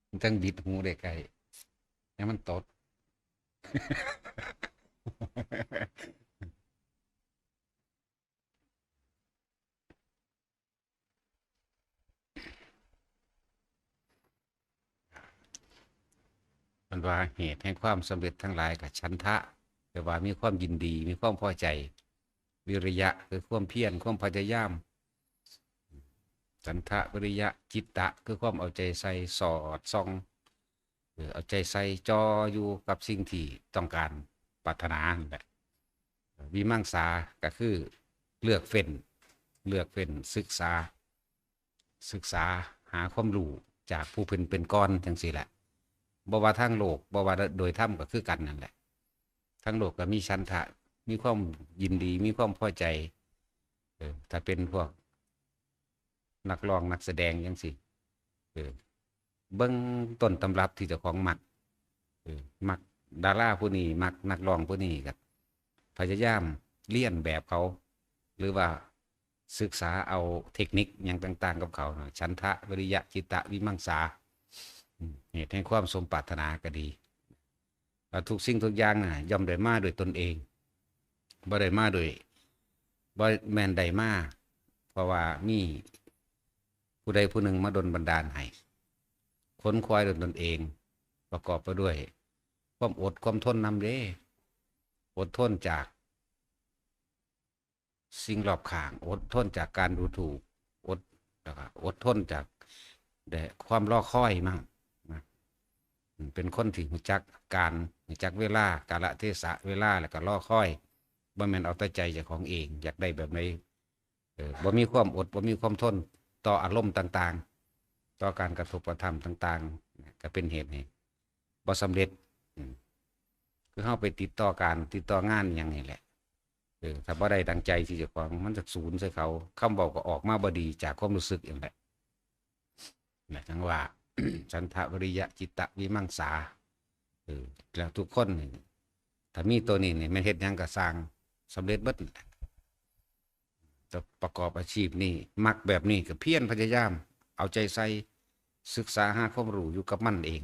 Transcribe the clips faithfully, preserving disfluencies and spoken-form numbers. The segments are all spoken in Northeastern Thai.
มันจั่งบิดหูได้ใกล้ ให้มันตด มันว่าเหตุแห่งความสำเร็จทั้งหลายก็ฉันทะ แปลว่ามีความยินดี มีความพอใจ วิริยะ คือความเพียร ความพยายาม ฉันทะ วิริยะ จิตตะ คือความเอาใจใส่ สอดส่อง เออ เอาใจใส่จ่ออยู่กับสิ่งที่ต้องการปรารถนานั่นแหละ วิมังสาก็คือเลือกเฟ้น เลือกเฟ้น ศึกษา ศึกษาหาความรู้จากผู้เพิ่นเป็นก่อนจั่งซี้แหละ บ่ว่าทางโลก บ่ว่าโดยธรรมก็คือกันนั่นแหละ ทางโลกก็มีฉันทะ มีความยินดี มีความพอใจ เออ ถ้าเป็นพวกนักร้องนักแสดงจั่งซี้ เออ เบิ่งต้นตำรับที่เจ้าของมัก เออ มักดาราผู้นี้ มักนักร้องผู้นี้ ก็พยายามเลียนแบบเขา หรือว่าศึกษาเอาเทคนิคหยังต่างๆกับเขา ฉันทะ วิริยะ จิตตะ วิมังสา อืม เหตุแห่งความสมปรารถนาก็ดี แล้วทุกสิ่งทุกอย่างน่ะ ย่อมได้มาโดยตนเอง บ่ได้มาโดย บ่แม่นได้มา เพราะว่ามีผู้ใดผู้หนึ่งมาดลบันดาลให้ ขนขวายด้วยตนเอง ประกอบไปด้วยความอดความทนนำเด้ อดทนจากสิ่งรอบข้าง อดทนจากการดูถูก อด แล้วก็อดทนจาก แต่ความรอคอยมั่งนะ อืม เป็นคนที่รู้จักการ รู้จักเวลา กาลเทศะ เวลา แล้วก็รอคอย บ่แม่นเอาแต่ใจเจ้าของเอง อยากได้แบบใด เออ บ่มีความอด บ่มีความทนต่ออารมณ์ต่างๆ ต่อการกระทบกระทั่งต่างๆ ก็เป็นเหตุให้บ่สำเร็จ อืม คือเฮาไปติดต่อการ ติดต่องานอิหยังนี่แหละ เออ ถ้าบ่ได้ดังใจที่เจ้าของ มันจะสูญใส่เขา คำเว้าก็ออกมาบ่ดีจากความรู้สึกนั่นแหละ นะ จั่งว่า ฉันทะ วิริยะ จิตตะ วิมังสา เออ แล้วทุกคนนี่ ถ้ามีตัวนี้นี่ แม่นเฮ็ดหยังก็ซ่าง สำเร็จเบิดนั่นแหละ จะประกอบอาชีพนี้ มักแบบนี้ก็เพียรพยายาม เอาใจใส่ ศึกษาหาความรู้อยู่กับมันเอง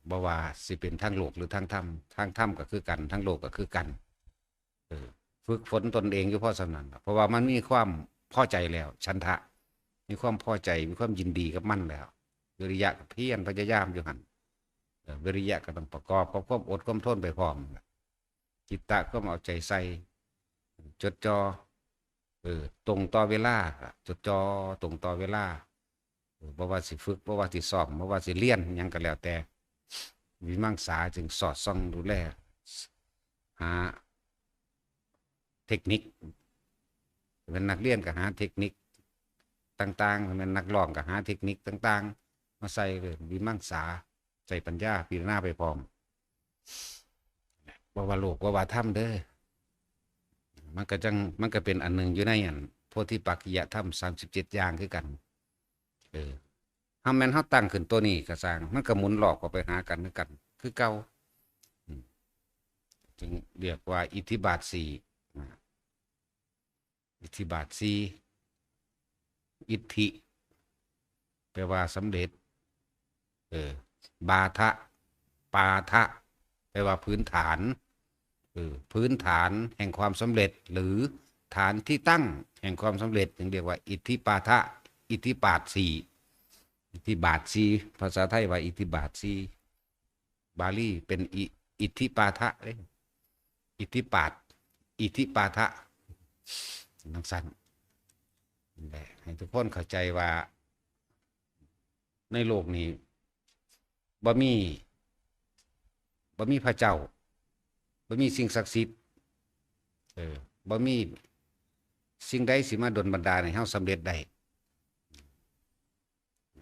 บ่ว่าสิเป็นทางโลกหรือทางธรรม ทางธรรมก็คือกัน ทางโลกก็คือกัน เออ ฝึกฝนตนเองอยู่พอส่ำนั้นล่ะ เพราะว่ามันมีความพอใจแล้ว ฉันทะ มีความพอใจ มีความยินดีกับมันแล้ว วิริยะก็เพียรพยายามอยู่หั่น เออ วิริยะก็ต้องประกอบกับความอดความทนไปพร้อม จิตตะ ความเอาใจใส่ จดจ่อ เออ ตรงต่อเวลา จดจ่อตรงต่อเวลา เออ บ่ว่าสิฝึก บ่ว่าสิซ้อม บ่ว่าสิเรียนหยังก็แล้วแต่ วิมังสาจึงสอดส่องดูแล หาเทคนิค เป็นนักเรียนก็หาเทคนิคต่างๆ เป็นนักร้องก็หาเทคนิคต่างๆ มาใส่เลย วิมังสา ใส่ปัญญาพิจารณาไปพร้อม บ่ว่าโลก บ่ว่าธรรมเด้อ มันก็จั่ง มันก็เป็นอันหนึ่งอยู่ในอันโพธิปักขิยธรรม สามสิบเจ็ด อย่างคือกัน เออ ถ้าแม่นเฮาตั้งขึ้นตัวนี้ก็ซ่าง มันก็หมุนรอบเข้าไปหากันคือกัน คือเก่า อืม จึงเรียกว่าอิทธิบาทสี่ อ่า อิทธิบาทสี่ อิทธิ แปลว่าสำเร็จ เออ บาทะ ปาทะ แปลว่าพื้นฐาน เออ พื้นฐานแห่งความสำเร็จ หรือฐานที่ตั้งแห่งความสำเร็จ จึงเรียกว่าอิทธิปาทะ อิทธิบาทสี่ อิทธิบาทสี่ ภาษาไทยว่าอิทธิบาทสี่ บาลีเป็นอิ อิทธิปาทะเด้ อิทธิปาท อิทธิปาทะ จั่งซั้น นั่นแหละ ให้ทุกคนเข้าใจว่า ในโลกนี้ บ่มี บ่มีพระเจ้า บ่มีสิ่งศักดิ์สิทธิ์ เออ บ่มีสิ่งใดสิมาดลบันดาลให้เฮาสำเร็จได้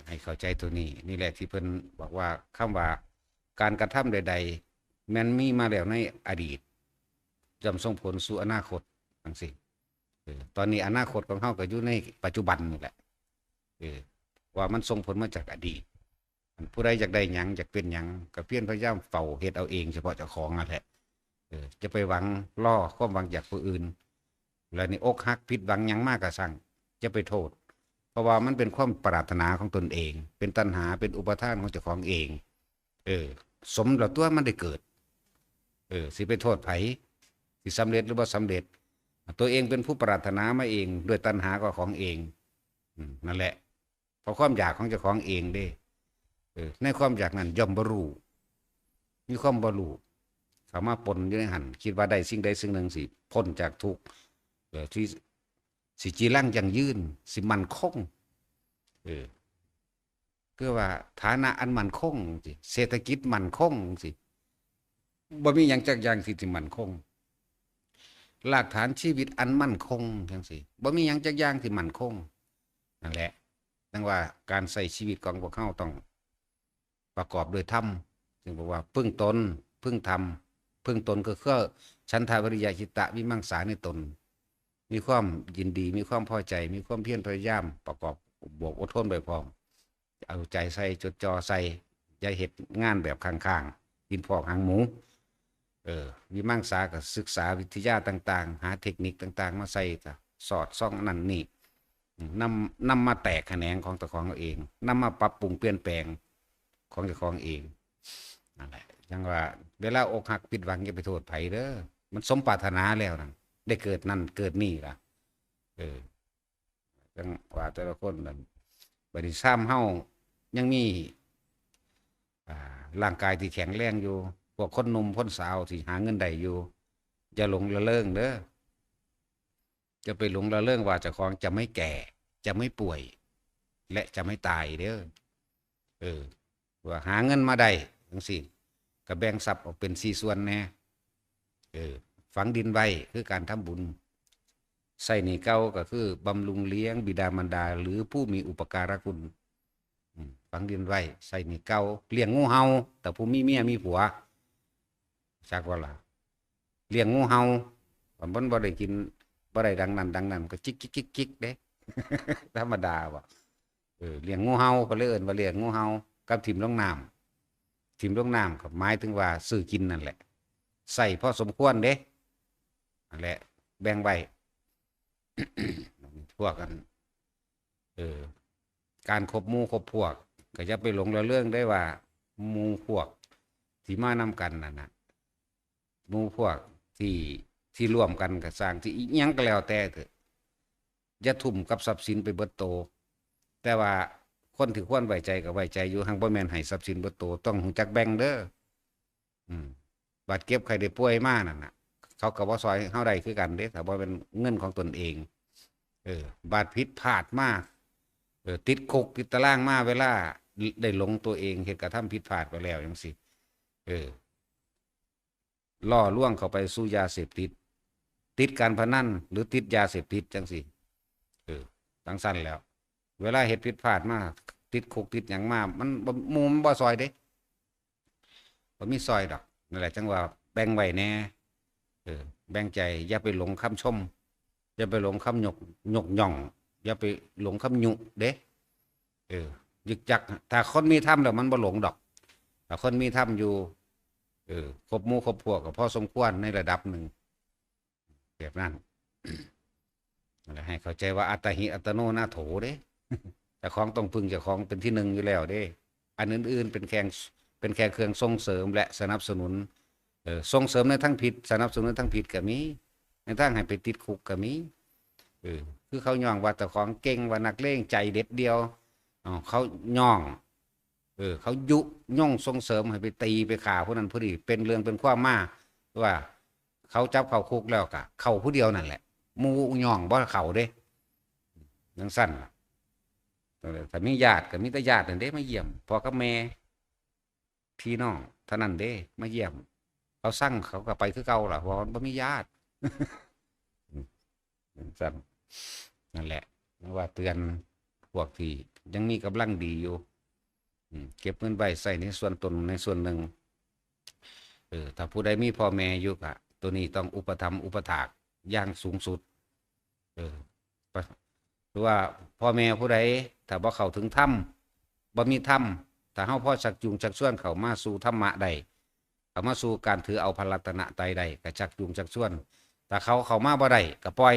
ให้เข้าใจตัวนี้ นี่แหละที่เพิ่นบอกว่า คำว่าการกระทำใดๆ แม่นมีมาแล้วในอดีต ย่อมส่งผลสู่อนาคต จั่งซี้ เออ ตอนนี้อนาคตของเฮาก็อยู่ในปัจจุบันนี่แหละ เออ ว่ามันส่งผลมาจากอดีต ผู้ใดอยากได้หยัง อยากเป็นหยัง ก็เพียรพยายามเฝ้าเฮ็ดเอาเอง เฉพาะเจ้าของนั่นแหละ เออ จะไปหวังรอความหวังจากผู้อื่น แล้วนี่อกหักผิดหวังหยังมาก็ซ่าง จะไปโทษ ราะว่ามันเป็นความปรารถนาของตนเอง เป็นตัณหา เป็นอุปาทานของเจ้าของเอง เออ สมแล้วตัวมันได้เกิด เออ สิไปโทษไผ สิสำเร็จหรือบ่สำเร็จ ตัวเองเป็นผู้ปรารถนามาเอง ด้วยตัณหาก็ของเอง อืม นั่นแหละ เพราะความอยากของเจ้าของเองเด้ เออ ในความอยากนั้นย่อมบ่รู้ มีความบ่รู้เข้ามาปนอยู่ในหั้น คิดว่าได้สิ่งใดสิ่งหนึ่งสิพ้นจากทุกข์ เออ ที่สิจีรังยั่งยืน สิมั่นคง เออ คือว่าฐานะอันมั่นคงสิ เศรษฐกิจมั่นคงสิ บ่มีหยังจักอย่างที่สิมั่นคง รากฐานชีวิตอันมั่นคงจังซี้ บ่มีหยังจักอย่างที่มั่นคง นั่นแหละ ดังว่าการใช้ชีวิตของพวกเฮาต้องประกอบด้วยธรรม ซึ่งบอกว่าพึ่งตน พึ่งธรรม พึ่งตนก็คือฉันทะวิริยะจิตตะวิมังสาในตน มีความยินดี มีความพอใจ มีความเพียรพยายาม ประกอบบวกอดทนไว้พร้อม เอาใจใส่จดจ่อใส่ อย่าเฮ็ดงานแบบข้างๆ กินพอกหางหมู เออ วิมังสาก็ศึกษาวิทยาต่างๆ หาเทคนิคต่างๆ มาใส่ก็สอดส่องอันนั้นนี่ อืม นำ นำมาแตกแขนงของเจ้าของเอง นำมาปรับปรุงเปลี่ยนแปลงของเจ้าของเอง นั่นแหละ จังว่า เวลาอกหักผิดหวังอย่าไปโทษไผเด้อ มันสมปรารถนาแล้วนั่น ได้เกิดนั่นเกิดนี่ล่ะ เออ จังว่าแต่ละคนนั่น บัดนี้ซ้ำเฮายังมี อ่า ร่างกายที่แข็งแรงอยู่ พวกคนหนุ่มคนสาวที่หาเงินได้อยู่ อย่าหลงระเริงเด้อ อย่าไปหลงระเริงว่าเจ้าของจะไม่แก่ จะไม่ป่วย และจะไม่ตายเด้อ เออ ว่าหาเงินมาได้จังซี้ ก็แบ่งทรัพย์ออกเป็นสี่ส่วนแหน่ เออ ฝังดินไว้คือการทำบุญ ใช้หนี้เก่าก็คือบำรุงเลี้ยงบิดามารดา หรือผู้มีอุปการะคุณ อืม ฝังดินไว้ ใช้หนี้เก่า เลี้ยงงูเห่า แต่ผู้มีเมียมีผัว จักว่าล่ะ เลี้ยงงูเห่า มันบ่ได้กิน บ่ได้ดังนั้น ดังนั้น ก็จิกจิกจิกจิกเด้ ธรรมดาว่ะ เออ เลี้ยงงูเห่า ก็เลยเอิ้นว่าเลี้ยงงูเห่า กับถิ่มลงน้ำ ถิ่มลงน้ำก็หมายถึงว่าซื้อกินนั่นแหละ ใช้พอสมควรเด้ นั่นแหละ แบ่งไว้ พวกกัน เออ การคบหมู่คบพวก ก็อย่าไปหลงระเริงได้ว่า หมู่พวกที่มานำกันนั่นน่ะ หมู่พวกที่ ที่ร่วมกันก็ซ่าง ที่อิหยังก็แล้วแต่เถอะ อย่าทุ่มกับทรัพย์สินไปเบิดโต แต่ว่าคนที่ควรไว้ใจก็ไว้ใจอยู่ หั้งบ่แม่นให้ทรัพย์สินเบิดโต ต้องรู้จักแบ่งเด้อ อืม บาดเจ็บไข้ได้ป่วยมานั่นน่ะ เขาก็บ่ซ่อยเฮาได้คือกันเด้ ถ้าบ่เป็นเงินของตนเอง เออ บาดผิดพลาดมา เออ ติดคุกติดตารางมา เวลาได้หลงตัวเอง เฮ็ดกระทำผิดพลาดไปแล้วจังซี้ เออ ล่อลวงเข้าไปสู่ยาเสพติด ติดการพนัน หรือติดยาเสพติดจังซี้ เออ จังซั่นแล้ว เวลาเฮ็ดผิดพลาดมา ติดคุกติดหยังมา มันบ่ หมู่มันบ่ซ่อยเด้ บ่มีซ่อยดอก นั่นแหละจังว่าแบ่งไว้แหน่ เออ แบ่งใจ อย่าไปหลงคำชม อย่าไปหลงคำยก ยกย่อง อย่าไปหลงคำยุเด้ เออ ยึกยัก ถ้าคนมีธรรมแล้วมันบ่หลงดอก ถ้าคนมีธรรมอยู่ เออ คบหมู่คบพวกก็พอสมควรในระดับหนึ่ง แบบนั้น นั่นแหละ ให้เข้าใจว่าอัตตาหิอัตโนนาโถเด้ เจ้าของต้องพึ่งเจ้าของเป็นที่หนึ่งอยู่แล้วเด้ อันอื่นๆเป็นแค่ เป็นแค่เครื่องส่งเสริมและสนับสนุน เออ ส่งเสริมในทางผิด สนับสนุนในทางผิดก็มี ในทางให้ไปติดคุกก็มี เออ คือเขาย่องว่าเจ้าของเก่ง ว่านักเลงใจเด็ดเดี่ยว อ้าว เขาย่อง เออ เขายุยงส่งเสริมให้ไปตีไปฆ่าผู้นั้นผู้นี้ เป็นเรื่องเป็นความมา ว่าเขาจับเข้าคุกแล้วก็เข้าผู้เดียวนั่นแหละ หมู่ย่องบ่เข้าเด้ จังซั่นล่ะ ถ้ามีญาติก็มีแต่ญาตินั่นเด้มาเยี่ยม พ่อกับแม่ พี่น้องเท่านั้นเด้มาเยี่ยม เขาสั่งเขาก็ไปคือเก่าล่ะ เพราะมันบ่มีญาติ จังซั่น นั่นแหละ ว่าเตือนพวกที่ยังมีกำลังดีอยู่ อืม เก็บเงินไว้ใช้ในส่วนตนในส่วนหนึ่ง เออ ถ้าผู้ใดมีพ่อแม่อยู่ก็ ตัวนี้ต้องอุปถัมภ์อุปถากอย่างสูงสุด เออ ปะ หรือว่าพ่อแม่ผู้ใด ถ้าบ่เข้าถึงธรรม บ่มีธรรม ถ้าเฮาพอชักจูงชักชวนเข้ามาสู่ธรรมะได้ เข้ามาสู่การถือเอาพระรัตนตรัยได้ ก็ชักจูงชักชวน ถ้าเขาเข้ามาบ่ได้ ก็ปล่อย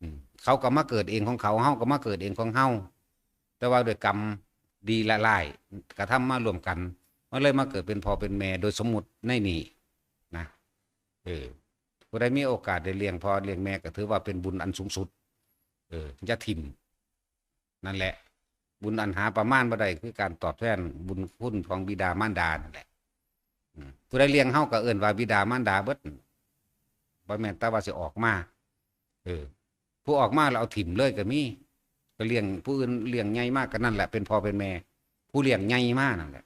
อืม เขาก็มาเกิดเองของเขา เฮาก็มาเกิดเองของเฮา แต่ว่าด้วยกรรมดีและร้ายกระทำมาร่วมกัน มันเลยมาเกิดเป็นพ่อเป็นแม่โดยสมมุติในนี่นะ เออ ผู้ใดมีโอกาสได้เลี้ยงพ่อเลี้ยงแม่ก็ถือว่าเป็นบุญอันสูงสุด เออ อย่าถิ่ม นั่นแหละ บุญอันหาประมาณบ่ได้คือการตอบแทนบุญคุณของบิดามารดานั่นแหละ อืม ผู้ใดเลี้ยงเฮาก็เอิ้นว่าบิดามารดาเบิด บ่แม่นแต่ว่าสิออกมา เออ ผู้ออกมาแล้วเอาถิ่มเลยก็มี ก็เลี้ยงผู้อื่นเลี้ยงใหญ่มากก็นั่นแหละเป็นพ่อเป็นแม่ ผู้เลี้ยงใหญ่มากนั่นแหละ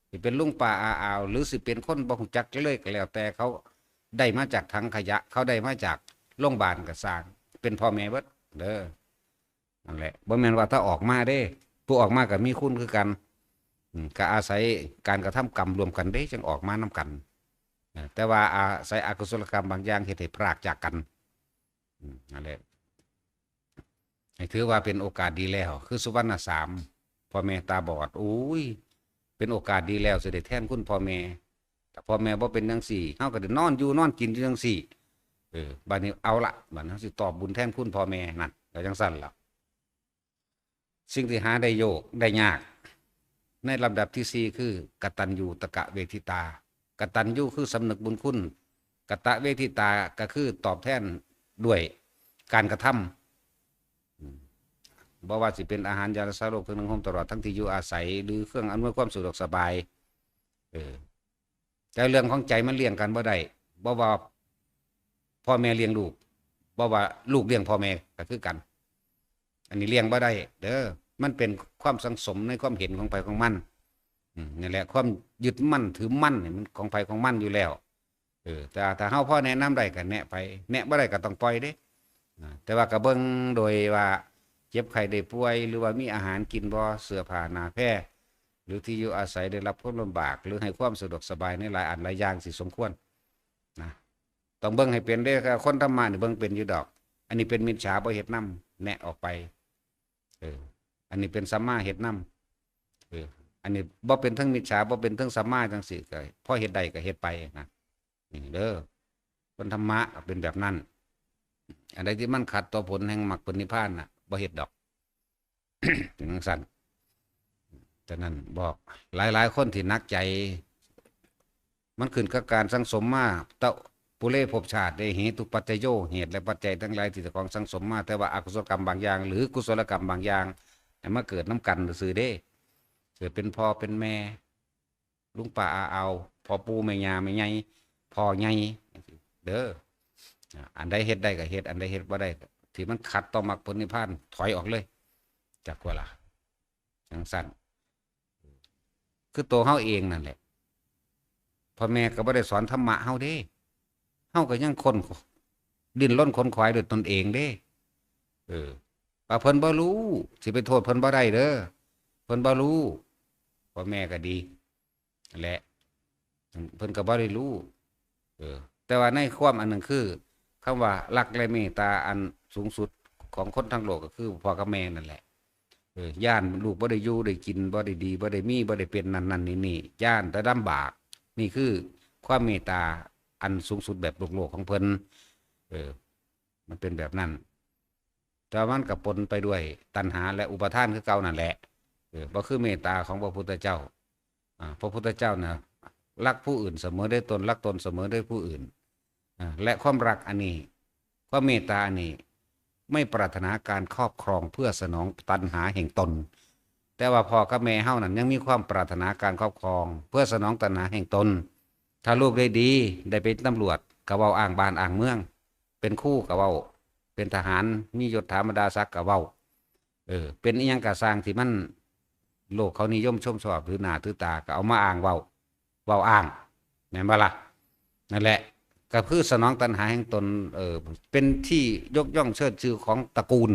สิเป็นลุงป้าอาอาว หรือสิเป็นคนบ่ฮู้จักเลยก็แล้วแต่ เขาได้มาจากถังขยะ เขาได้มาจากโรงบาลก็ซ่าง เป็นพ่อแม่เบิดเด้อ นั่นแหละ บ่แม่นว่าถ้าออกมาเด้ ผู้ออกมาก็มีคุณคือกัน อืม ก็อาศัยการกระทำกรรมร่วมกันเด้ จั่งออกมานำกัน เออ แต่ว่าอาศัยอกุศลกรรมบางอย่างเฮ็ดให้พรากจากกัน อืม นั่นแหละ ให้ถือว่าเป็นโอกาสดีแล้ว คือสุวรรณสาม พ่อแม่ตาบอด โอ้ย เป็นโอกาสดีแล้วสิได้แทนคุณพ่อแม่ ถ้าพ่อแม่บ่เป็นจั่งซี้ เฮาก็ได้นอนอยู่นอนกินอยู่จั่งซี้ เออ บัดนี้เอาละ บัดนี้เฮาสิตอบบุญแทนคุณพ่อแม่นั่น ก็จั่งซั่นล่ะ สิ่งที่หาได้โยกได้ยาก ในลำดับที่สี่คือกตัญญูตะกะเวทิตา กตัญญูคือสำนึกบุญคุณ กตะเวทิตาก็คือตอบแทนด้วยการกระทำ อืม บ่ว่าสิเป็นอาหารยารักษาโรค เครื่องนุ่งห่ม ตลอดทั้งที่อยู่อาศัย หรือเครื่องอำนวยความสะดวกสบาย เออ แต่เรื่องของใจมันเลี้ยงกันบ่ได้ บ่ว่าพ่อแม่เลี้ยงลูก บ่ว่าลูกเลี้ยงพ่อแม่ก็คือกัน อันนี้เลี้ยงบ่ได้เด้อ มันเป็นความสังสมในความเห็นของไผของมัน อืม นั่นแหละ ความยึดมั่นถือมั่นนี่มันของไผของมันอยู่แล้ว เออ แต่ถ้าเฮาพอแนะนำได้ก็แนะไป แนะบ่ได้ก็ต้องปล่อยเด้ อ่า แต่ว่าก็เบิ่งโดยว่าเจ็บไข้ได้ป่วย หรือว่ามีอาหารกินบ่ เสื้อผ้าหน้าแพร หรือที่อยู่อาศัยได้รับความลำบาก หรือให้ความสะดวกสบายในหลายอันหลายอย่างสิสมควรนะ ต้องเบิ่งให้เป็นเด้อ คนธรรมะนี่เบิ่งเป็นอยู่ดอก อันนี้เป็นมิจฉาบ่เฮ็ดนำ แนะออกไป เออ อันนี้เป็นสัมมาเฮ็ดนำ เออ อันนี้บ่เป็นทั้งมิจฉา บ่เป็นทั้งสัมมาจั่งซี้ ก็พอเฮ็ดได้ก็เฮ็ดไปนะ นี่เด้อ คนธรรมะก็เป็นแบบนั้น อันใดที่มันขัดต่อผลแห่งมรรคผลนิพพานน่ะ บ่เฮ็ดดอก จั่งซั่น ฉะนั้นบอกหลายๆคนที่หนักใจ มันขึ้นกับการสั่งสมมา ตะปุเรภพชาติเด้ เหตุปัจจโย เหตุและปัจจัยทั้งหลายที่เจ้าของสั่งสมมา แต่ว่าอกุศลกรรมบางอย่าง หรือกุศลกรรมบางอย่าง ให้มาเกิดนำกันซื่อๆเด้ เกิดเป็นพ่อเป็นแม่ ลุงป้าอาอาว พ่อปู่แม่ย่าแม่ใหญ่ พ่อใหญ่ เด้อ อ่า อันใดเฮ็ดได้ก็เฮ็ด อันใดเฮ็ดบ่ได้ก็ ที่มันขัดต่อมรรคผลนิพพาน ถอยออกเลย จักว่าล่ะ จั่งซั่น คือตัวเฮาเองนั่นแหละ พ่อแม่ก็บ่ได้สอนธรรมะเฮาเด้ เฮาก็ยังค้น ดิ้นรนขนขวายด้วยตนเองเด้ เออ ว่าเพิ่นบ่รู้ สิไปโทษเพิ่นบ่ได้เด้อ เพิ่นบ่รู้ พ่อแม่ก็ดี และ เพิ่นก็บ่ได้รู้ เออ แต่ว่าในความอันหนึ่งคือ คำว่ารักและเมตตาอันสูงสุดของคนทั้งโลกก็คือพ่อกับแม่นั่นแหละ เออ ย้านลูกบ่ได้อยู่ได้กิน บ่ได้ดี บ่ได้มี บ่ได้เป็นนั่นนั่นนี่นี่ ย้านแต่ลำบาก นี่คือความเมตตาอันสูงสุดแบบโลกๆของเพิ่น เออ มันเป็นแบบนั้น แต่ว่ามันก็ปนไปด้วยตัณหาและอุปาทานคือเก่านั่นแหละ เออ บ่คือเมตตาของพระพุทธเจ้า อ่า พระพุทธเจ้านะ รักผู้อื่นเสมอด้วยตน รักตนเสมอด้วยผู้อื่น อ่า และความรักอันนี้ ความเมตตาอันนี้ ไม่ปรารถนาการครอบครองเพื่อสนองตัณหาแห่งตน แต่ว่าพ่อกับแม่เฮานั้นยังมีความปรารถนาการครอบครอง เพื่อสนองตัณหาแห่งตน ถ้าลูกได้ดี ได้เป็นตำรวจ ก็เว้าอ้างบ้านอ้างเมือง เป็นครูก็เว้า เป็นทหาร มียศถาบรรดาศักดิ์ก็เว้า เออ เป็นอิหยังก็ซ่างที่มัน โลกเขานิยมชมชอบ หรือหน้าถือตา ก็เอามาอ้างเว้า เว้าอ้าง แม่นบ่ล่ะ นั่นแหละ ก็คือสนองตัณหาแห่งตน เออ เป็นที่ยกย่องเชิดชูของตระกูล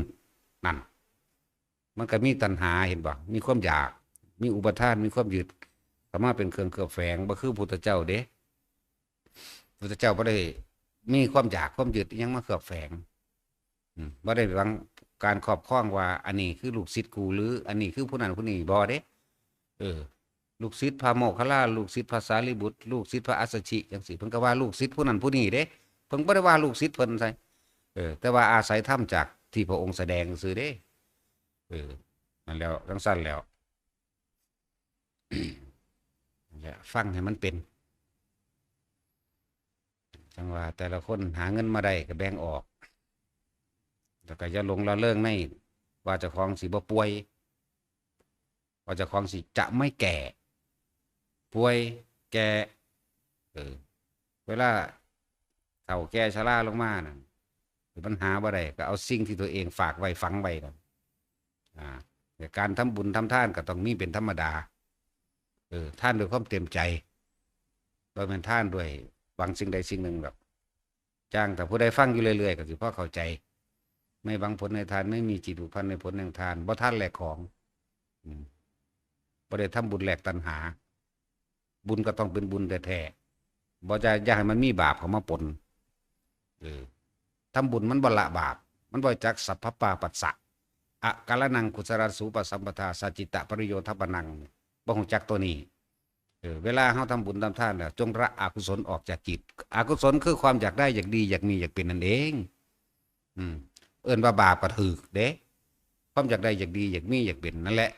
นั่น มันก็มีตัณหา เห็นบ่ มีความอยาก มีอุปาทาน มีความยึด เข้ามาเป็นเครื่องเคลือบแฝง บ่คือพุทธเจ้าเด้ พุทธเจ้าบ่ได้มีความอยากความยึดอิหยังมาเคลือบแฝง อืม บ่ได้หวังการครอบครองว่าอันนี้คือลูกศิษย์กู หรืออันนี้คือผู้นั้นผู้นี้ บ่เด้ เออ ลูกศิษย์พระโมคคัลลา ลูกศิษย์พระสารีบุตร ลูกศิษย์พระอัสสชิ จั่งซี้ เพิ่นก็ว่าลูกศิษย์ผู้นั้นผู้นี้เด้ เพิ่นบ่ได้ว่าลูกศิษย์เพิ่นไส เออ แต่ว่าอาศัยธรรมจากเท ที่พระองค์แสดงซื่อเด้ เออ นั่นแล้ว จั่งซั้นแล้ว นั่นแหละ ฟังให้มันเป็น จั่งว่าแต่ละคนหาเงินมาได้ก็แบ่งออก แล้วก็อย่าหลงละเริงในว่าเจ้าของสิบ่ป่วย ว่าเจ้าของสิจะไม่แก่ ป่วย แก่ เออ เวลาเฒ่าแก่ชราลงมานั่น หรือมันหาบ่ได้ ก็เอาสิ่งที่ตัวเองฝากไว้ฝังไว้นั่น อ่า แต่การทำบุญทำทานก็ต้องมีเป็นธรรมดา เออ ทานด้วยความเต็มใจ บ่แม่นทานด้วยหวังสิ่งใดสิ่งหนึ่งดอก จ้าง ถ้าผู้ใดฟังอยู่เรื่อยๆ ก็สิพอเข้าใจ ไม่หวังผลในทาน ไม่มีจิตผูกพันในผลแห่งทาน บ่ทานแลกของ อืม บ่ได้ทำบุญแลกตัณหา บุญก็ต้องเป็นบุญแท้ๆ บ่จะ อย่าให้มันมีบาปเข้ามาปน เออ ทำบุญมันบ่ละบาป มันบ่จักสัพพปาปัสสะ อะกาลนังกุศลสูปสัมปทา สัจจิตะปริโยทปนัง บ่ฮู้จักตัวนี้ เออ เวลาเฮาทำบุญทำทานแล้ว จงละอกุศลออกจากจิต อกุศลคือความอยากได้ อยากดี อยากมี อยากเป็นนั่นเอง อืม เอิ้นว่าบาปก็ถูกเด้ ความอยากได้ อยากดี อยากมี อยากเป็นนั่นแหละ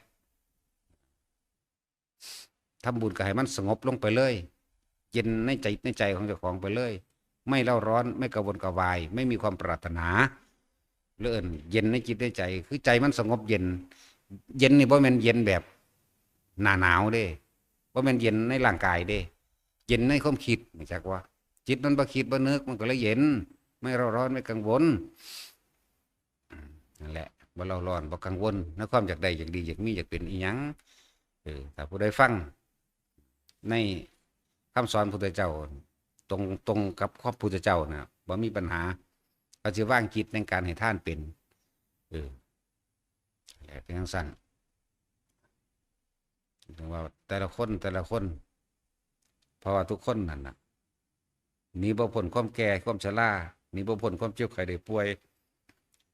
ทำบุญก็ให้มันสงบลงไปเลย เย็นในใจ ในใจของเจ้าของไปเลย ไม่เร่าร้อน ไม่กระวนกระวาย ไม่มีความปรารถนา เรื่องเย็นในจิตในใจ คือใจมันสงบเย็น เย็นนี่บ่แม่นเย็นแบบหน้าหนาวเด้ บ่แม่นเย็นในร่างกายเด้ เย็นในความคิด รู้จักว่า จิตมันบ่คิดบ่นึก มันก็เลยเย็น ไม่เร่าร้อน ไม่กังวล อืม นั่นแหละ บ่เร่าร้อน บ่กังวล ในความอยากได้ อยากดี อยากมี อยากเป็นอิหยัง เออ ถ้าผู้ใดฟังในคำสอนพุทธเจ้า ตรง ตรงกับคำพุทธเจ้าน่ะ บ่มีปัญหา เขาสิวางจิตในการให้ทานเป็น เออ แหละ เป็นจั่งซั้น ถึงว่าแต่ละคน แต่ละคน เพราะว่าทุกคนนั่นน่ะ หนีบ่พ้นความแก่ ความชรา หนีบ่พ้นความเจ็บไข้ได้ป่วย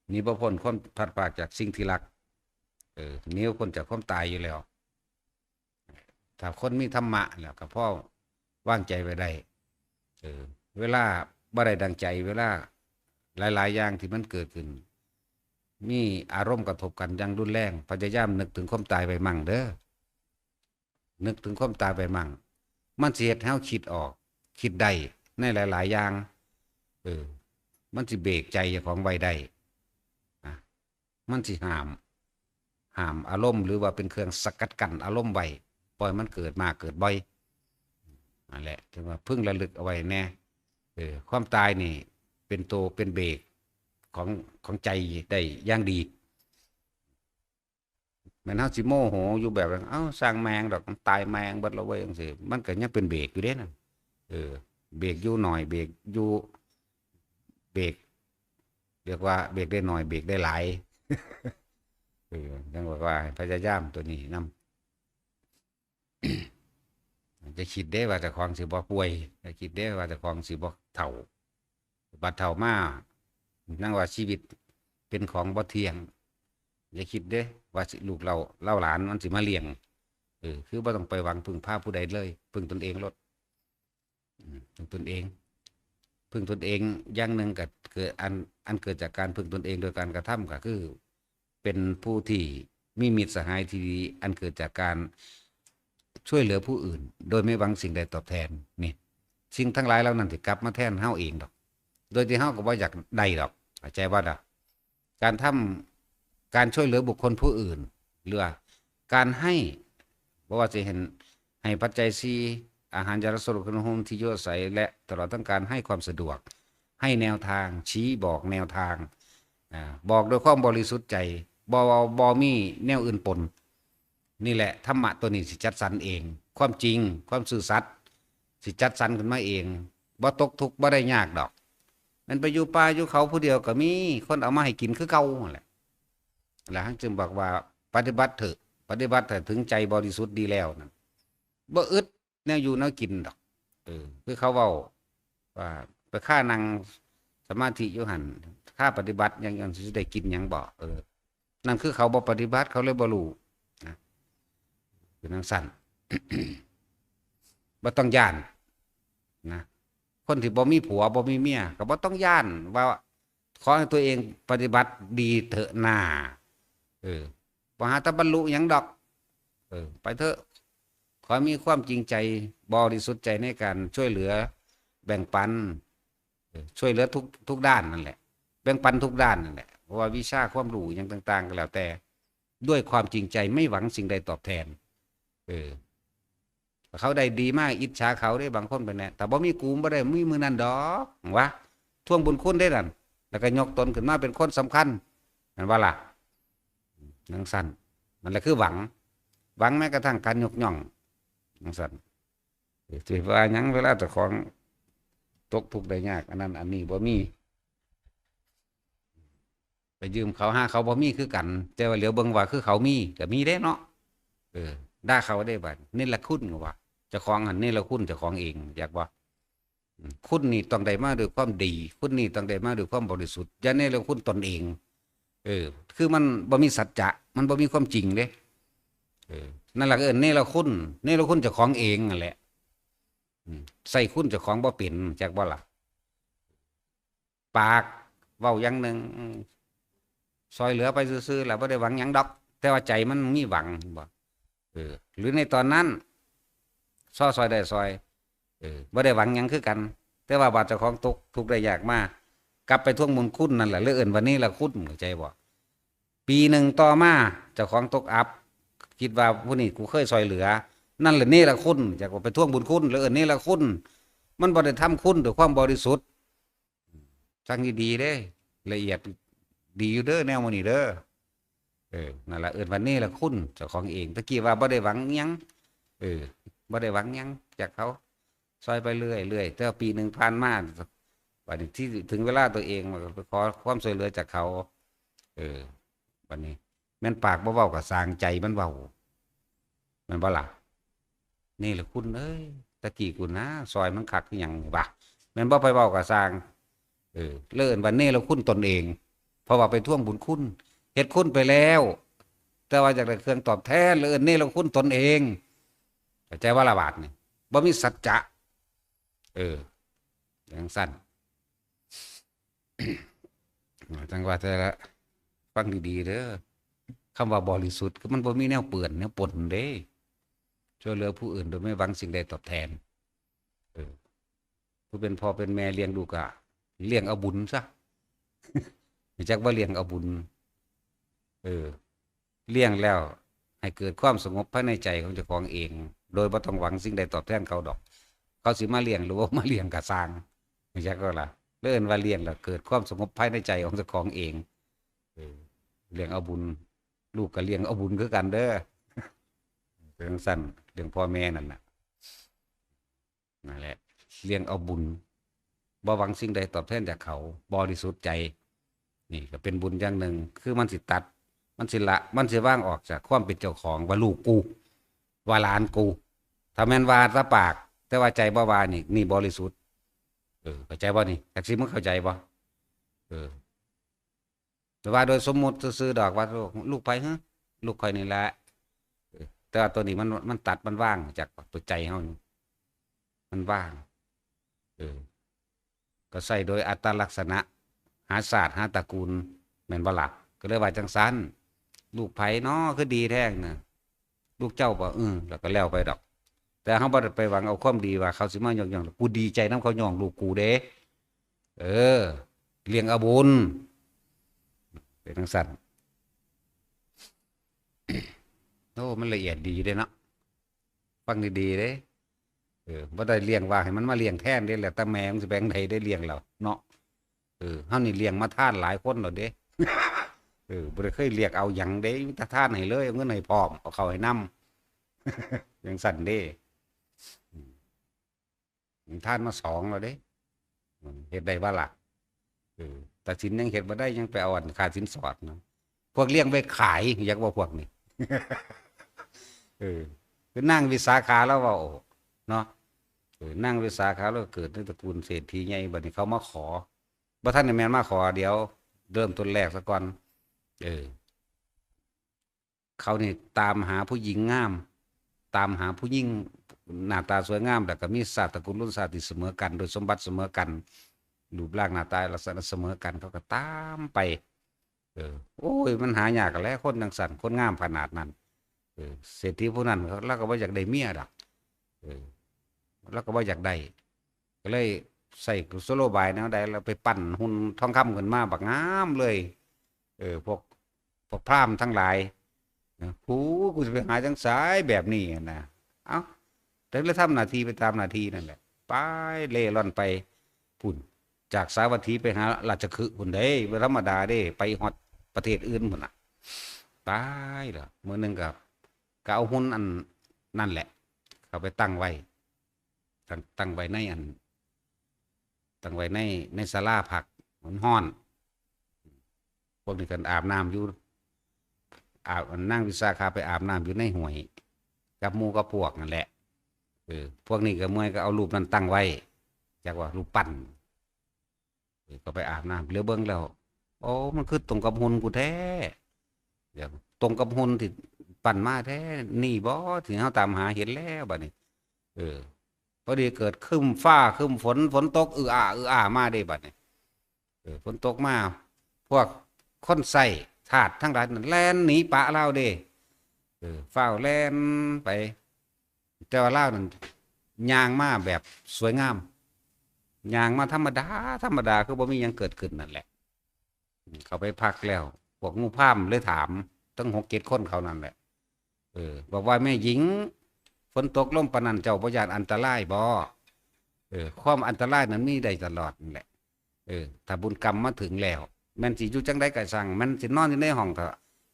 หนีบ่พ้นความพลัดพรากจากสิ่งที่รัก เออ หนีบ่พ้นจากความตายอยู่แล้ว ถ้าคนมีธรรมะแล้วก็พอวางใจไว้ได้ เออ เวลาบ่ได้ดังใจ เวลาหลายๆ อย่างที่มันเกิดขึ้น มีอารมณ์กระทบกันอย่างรุนแรง พยายามนึกถึงความตายไว้มั่งเด้อ นึกถึงความตายไว้มั่ง มันสิเฮ็ดให้เราคิดออก คิดได้ในหลายๆ อย่าง เออ มันสิเบรกใจเจ้าของไว้ได้ นะ มันสิห้าม ห้ามอารมณ์ หรือว่าเป็นเครื่องสกัดกั้นอารมณ์ไว้ บ่ให้มันเกิดมากเกิดบ่อย นั่นแหละ ถึงว่าพึงระลึกเอาไว้แน่ เออ ความตายนี่เป็นตัวเป็นเบรกของ ของใจได้อย่างดี แม่นเฮาสิโมโหอยู่แบบนั้น เอ้า ช่างแม่งดอก มันตายแม่งเบิดแล้วเว้ย จั่งซี้ มันก็ยังเป็นเบรกอยู่เด้นั่น เออ เบรกอยู่หน่อย เบรกอยู่ เบรก เรียกว่าเบรกได้หน่อย เบรกได้หลาย เออ จั่งว่า ว่าให้พยายามตัวนี้นำ อย่าคิดเด้ว่าเจ้าของสิบ่ป่วย อย่าคิดเด้ว่าเจ้าของสิบ่เฒ่า บัดเฒ่ามา ยังว่าชีวิตเป็นของบ่เที่ยง อย่าคิดเด้ว่าสิ ลูกเต้า เต้าหลานมันสิมาเลี้ยง เออ คือบ่ต้องไปหวังพึ่งพาผู้ใดเลย พึ่งตนเองโลด อืม พึ่งตนเอง พึ่งตนเองอย่างหนึ่งก็คืออัน อันเกิดจากการพึ่งตนเองโดยการกระทำก็คือ เป็นผู้ที่มีมิตรสหายที่ดี อันเกิดจากการช่วยเหลือผู้อื่น โดยไม่หวังสิ่งใดตอบแทน นี่ สิ่งทั้งหลายเหล่านั้นสิกลับมาแทนเฮาเองดอก โดยที่เฮาก็บ่อยากได้ดอก เข้าใจบ่ดอก การทำ การช่วยเหลือบุคคลผู้อื่น หรือว่าการให้ บ่ว่าสิเห็น ให้ปัจจัยสี่ อาหาร ยารักษาโรค เครื่องนุ่งห่ม ที่อยู่อาศัย และตลอดทั้งการให้ความสะดวก ให้แนวทาง ชี้บอกแนวทาง อ่า บอกด้วยความบริสุทธิ์ใจ บ่ บ่มีแนวอื่นปน นี่แหละ ธรรมะตัวนี้สิจัดสรรเอง ความจริง ความซื่อสัตย์ สิจัดสรรขึ้นมาเอง บ่ตกทุกข์ บ่ได้ยากดอก แม่นไปอยู่ป่าอยู่เขาผู้เดียวก็มีคนเอามาให้กินคือเก่านั่นแหละ แล้วท่านจึงบอกว่า ปฏิบัติเถอะ ปฏิบัติเถอะ ถึงใจบริสุทธิ์ดีแล้วนั่น บ่อึดแนวอยู่แนวกินดอก เออ คือเขาเว้าว่า ไปคานั่งสมาธิอยู่หั่น คาปฏิบัติหยัง หยังสิได้กินหยังบ่ เออ นั่นคือเขาบ่ปฏิบัติ เขาเลยบ่รู้นะ เป็นจั่งซั้น บ่ต้องย้านนะ คนที่บ่มีผัวบ่มีเมียก็บ่ต้องย้านว่า ขอให้ตัวเองปฏิบัติดีเถอะนา เออ บ่หาแต่บรรลุหยังดอก เออ ไปเถอะ ขอมีความจริงใจ บริสุทธิ์ใจในการช่วยเหลือ แบ่งปัน เออ ช่วยเหลือทุก ทุกด้านนั่นแหละ แบ่งปันทุกด้านนั่นแหละ เพราะว่าวิชาความรู้หยังต่างๆ ก็แล้วแต่ ด้วยความจริงใจไม่หวังสิ่งใดตอบแทน เออ เขาได้ดีมาก อิจฉาเขาเด้ บางคนเป็นแน่ แต่บ่มีกูบ่ได้มีมื้อนั้นดอก วะ ทวงบุญคุณได้นั่น แล้วก็ยกตนขึ้นมาเป็นคนสำคัญ แม่นบ่ล่ะ จั่งซั้น นั่นแหละคือหวัง หวังแม้กระทั่งการยกย่อง จั่งซั้น สิว่าหยังเวลาเจ้าของตกทุกข์ได้ยาก อันนั้นอันนี้บ่มี ไปยืมเขา หาเขาบ่มีคือกัน แต่ว่าเหลียวเบิ่งว่าคือเขามี ก็มีเด้เนาะ เออ ด่าเขาได้บัด เนรคุณก็ว่า เจ้าของหั่นเนรคุณเจ้าของเอง อยากบ่ อืม คุณนี่ต้องได้มาด้วยความดี คุณนี่ต้องได้มาด้วยความบริสุทธิ์ อย่าเนรคุณตนเอง เออ คือมันบ่มีสัจจะ มันบ่มีความจริงเด้ เออ นั่นล่ะก็เอิ้นเนรคุณ เนรคุณเจ้าของเองนั่นแหละ อืม ใส่คุณเจ้าของบ่เป็น จักบ่ล่ะ ปากเว้าอย่างหนึ่ง อืม ซอยเหลือไปซื่อๆ แล้วบ่ได้หวังหยังดอก แต่ว่าใจมันมีหวัง บ่ เออ หรือในตอนนั้น ซอซอยได้ซอย เออ บ่ได้หวังหยังคือกัน แต่ว่าบาดเจ้าของตกทุกข์ได้ยากมา กลับไปทวงบุญคุณนั่นแหละ เลยเอิ้นว่าเนรคุณ เข้าใจบ่ ปีหนึ่งต่อมา เจ้าของตกอับ คิดว่าผู้นี้กูเคยซอยเหลือ นั่นแหละเนรคุณ อยากว่าไปทวงบุญคุณ เลยเอิ้นเนรคุณ มันบ่ได้ทำคุณด้วยความบริสุทธิ์ ฟังดีๆ เด้ ละเอียดดีอยู่เด้อ แนวหมู่นี้เด้อ เออ นั่นล่ะ เอิ้นว่าเนรคุณ เจ้าของเอง ตะกี้ว่าบ่ได้หวังหยัง เออ บ่ได้หวังหยังจากเขา ซอยไปเรื่อยๆ แต่ว่าปีหนึ่งผ่านมา บัดนี้ที่ถึงเวลาตัวเอง มันก็ไปขอความช่วยเหลือจากเขา เออ บัดนี้ แม่นปากบ่เว้าก็ซ่าง ใจมันเว้า แม่นบ่ล่ะ เนรคุณเอ้ย ตะกี้กูนะ ซอยมึงคักคือหยังวะ แม่นบ่ ไปเว้าก็ซ่าง เออ เลยเอิ้นว่าเนรคุณตนเอง เพราะว่าไปทวงบุญคุณ เฮ็ดคุณไปแล้ว แต่ว่าอยากได้เครื่องตอบแทน เลยเอิ้นเนรคุณตนเอง เข้าใจบ่ล่ะบาดนี่ บ่มีสัจจะ เออ จั่งซั้น จั่งว่าแต่ละ ฟังดีๆ เด้อ คำว่าบริสุทธิ์ คือมันบ่มีแนวเปื้อนแนวปนเด้ ช่วยเหลือผู้อื่นโดยไม่หวังสิ่งใดตอบแทน เออ ผู้เป็นพ่อเป็นแม่เลี้ยงลูกก็เลี้ยงเอาบุญซะ รู้จักว่าเลี้ยงเอาบุญ เออ เลี้ยงแล้วให้เกิดความสงบภายในใจของเจ้าของเอง โดยบ่ต้องหวังสิ่งใดตอบแทนเขาดอก เขาสิมาเลี้ยงหรือว่ามาเลี้ยงก็ซ่าง รู้จักบ่ล่ะ เอิ้นว่าเลี้ยงแล้วเกิดความสงบภายในใจของเจ้าของเอง เออ เลี้ยงเอาบุญ ลูกก็เลี้ยงเอาบุญคือกันเด้อ เป็นจั่งซั้น เรื่องพ่อแม่นั่นน่ะ นั่นแหละ เลี้ยงเอาบุญ บ่หวังสิ่งใดตอบแทนจากเขา บริสุทธิ์ใจ นี่ก็เป็นบุญอย่างหนึ่ง คือมันสิตัด มันสิละ มันสิวางออกจากความเป็นเจ้าของ ว่าลูกกู ว่าหลานกู ถ้าแม่นว่าแต่ปาก แต่ว่าใจบ่ว่านี่ นี่บริสุทธิ์ เออ เข้าใจบ่นี่ จักสิมึงเข้าใจบ่ เออ แต่ว่าโดยสมมุติซื่อๆ ดอกว่า ลูก ลูกไผฮะ ลูกข่อยนี่แหละ เออ แต่ว่าตัวนี้มัน มันตัด มันวางจากตัวใจเฮานี่ มันวาง เออ ก็ใช้โดยอัตลักษณะ หาชาติ หาตระกูล แม่นบ่ล่ะ ก็เลยว่าจั่งซั้น ลูกไผน้อ คือดีแท้นะ ลูกเจ้าบ่ เออ แล้วก็แล้วไปดอก แต่เฮาบ่ได้ไปหวังเอาความดีว่าเขาสิมายกย่อง กูดีใจนำเขาย้องลูกกูเด้ เออ เลี้ยงเอาบุญ เป็นจั่งซั้น โอ้ มันละเอียดดีเด้เนาะ ฟังดีๆ เด้ เออ บ่ได้เลี้ยงว่าให้มันมาเลี้ยงแทนเด้ แล้วแต่แม่มันสิแบ่งใดได้เลี้ยงแล้วเนาะ เออ เฮานี่เลี้ยงมาทานหลายคนแล้วเด้ เออ บ่ได้เคยเรียกเอาหยังเด้ มีแต่ทานให้เลย เอาเงินให้พร้อม เอาข้าวให้นำ จั่งซั้นเด้ อืม ทานมาสองแล้วเด้ อืม เฮ็ดได้บ่ล่ะ เออ ตัดสินยังเฮ็ดบ่ได้ ยังไปเอาอันค่าสินสอดเนาะ พวกเลี้ยงไว้ขาย อยากว่าพวกนี้ เออ คือนางวิสาขาลาวเว้าเนาะ เออ นางวิสาขาลาวเกิดในตระกูลเศรษฐีใหญ่ บัดนี้เขามาขอ บ่ทันได้แม่นมาขอ เดี๋ยวเริ่มต้นแรกซะก่อน เออ เขานี่ตามหาผู้หญิงงาม ตามหาผู้หญิงหน้าตาสวยงาม แล้วก็มีชาติตระกูลรุ่นชาติที่เสมอกัน โดยสมบัติเสมอกัน รูปร่างหน้าตาลักษณะเสมอกัน เขาก็ตามไป เออ โอ้ย มันหายากแหละ คนจั่งซั้น คนงามขนาดนั้น เออ เศรษฐีผู้นั้นเขา ลาวก็บ่อยากได้เมียดอก เออ ลาวก็บ่อยากได้ ก็เลยใช้กุศโลบายแนวใด ลาวไปปั้นหุ่นทองคำขึ้นมาบักงามเลย เออ พวก พวกพราหมณ์ทั้งหลายนะ "โอ้ กูสิไปหาจั่งใสแบบนี้นะ" เอ้า แต่ละทำหน้าที่ไปตามหน้าที่นั่นแหละ ไปเร่ร่อนไปพุ้น จากสาวัตถีไปหาราชคฤห์พุ้นเด้ บ่ธรรมดาเด้ ไปฮอดประเทศอื่นพุ้นน่ะ ตายแล้ว มื้อหนึ่งก็ ก็เอาหุ่นอันนั่นแหละ เขาไปตั้งไว้ ตั้ง ตั้งไว้ในอัน ตั้งไว้ใน ในศาลาพัก มันฮ้อน พวกนี้ก็อาบน้ำอยู่ อาบ นางวิสาขาไปอาบน้ำอยู่ในห้วย กับหมู่กับพวกนั่นแหละ เออ พวกนี้ก็เมื่อยก็เอารูปนั้นตั้งไว้ จักว่ารูปปั้น เออ ก็ไปอาบน้ำ เหลียวเบิ่งแล้ว โอ้ มันคือตรงกับหุ่นกูแท้ เดี๋ยว ตรงกับหุ่นที่ปั้นมาแท้ นี่บ่ที่เฮาตามหา เห็นแล้วบัดนี้ เออ พอดีเกิดครึ้มฟ้าครึ้มฝน ฝนตก อืออา อืออามาเด้บัดนี้ เออ ฝนตกมา พวกคนใช้ทาสทั้งหลายนั่นแล่นหนีปะลาวเด้ เออ ฟ้าวแล่นไป แต่ว่าลาวนั่นย่างมาแบบสวยงาม ย่างมาธรรมดา ธรรมดา คือบ่มีหยังเกิดขึ้นนั่นแหละ อืม เขาไปพักแล้ว พวกหมู่พราหมณ์เลยถาม ทั้งหกเจ็ดคนเขานั่นแหละ เออ บอกว่า "แม่หญิง ฝนตกลมปานนั้น เจ้าบ่ย้านอันตรายบ่?" เออ ความอันตรายนั้นมีได้ตลอดนั่นแหละ เออ ถ้าบุญกรรมมาถึงแล้ว แม่นสิอยู่จั่งใดก็ช่าง แม่นสินอนอยู่ในห้องก็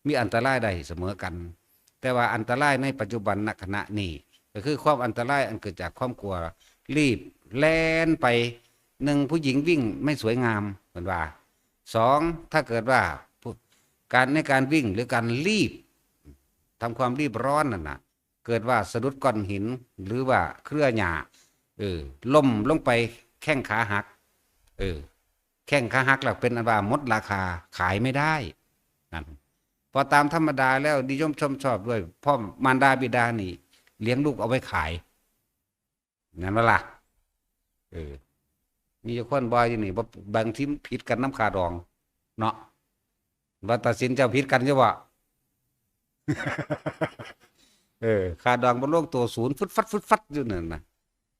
มีอันตรายได้เสมอกัน แต่ว่าอันตรายในปัจจุบัน ณ ขณะนี้ ก็คือความอันตรายอันเกิดจากความกลัว รีบแล่นไป หนึ่ง ผู้หญิงวิ่งไม่สวยงาม เพิ่นว่า สอง ถ้าเกิดว่าผู้ การ ในการวิ่งหรือการรีบ ทำความรีบร้อนนั่นน่ะ เกิดว่าสะดุดก้อนหิน หรือว่าเครือหญ้า เออ ล้มลงไปแข้งขาหัก เออ แข้งขาหักแล้วเป็นอันว่าหมดราคา ขายไม่ได้ นั่น เพราะตามธรรมดาแล้วนิยมชมชอบด้วย พ่อมารดาบิดานี่เลี้ยงลูกเอาไว้ขาย นั่นบ่ล่ะ เออ มีอยู่คนบ่อยู่นี่ บ่ บางทีมันผิดกันนำค่าดอง เนาะ ว่าตัดสินเจ้าผิดกันอยู่บ่ เออ ค่าดองบ่ลงตัว ศูนย์ ฟึดฟัด ฟึดฟัดอยู่นั่นน่ะ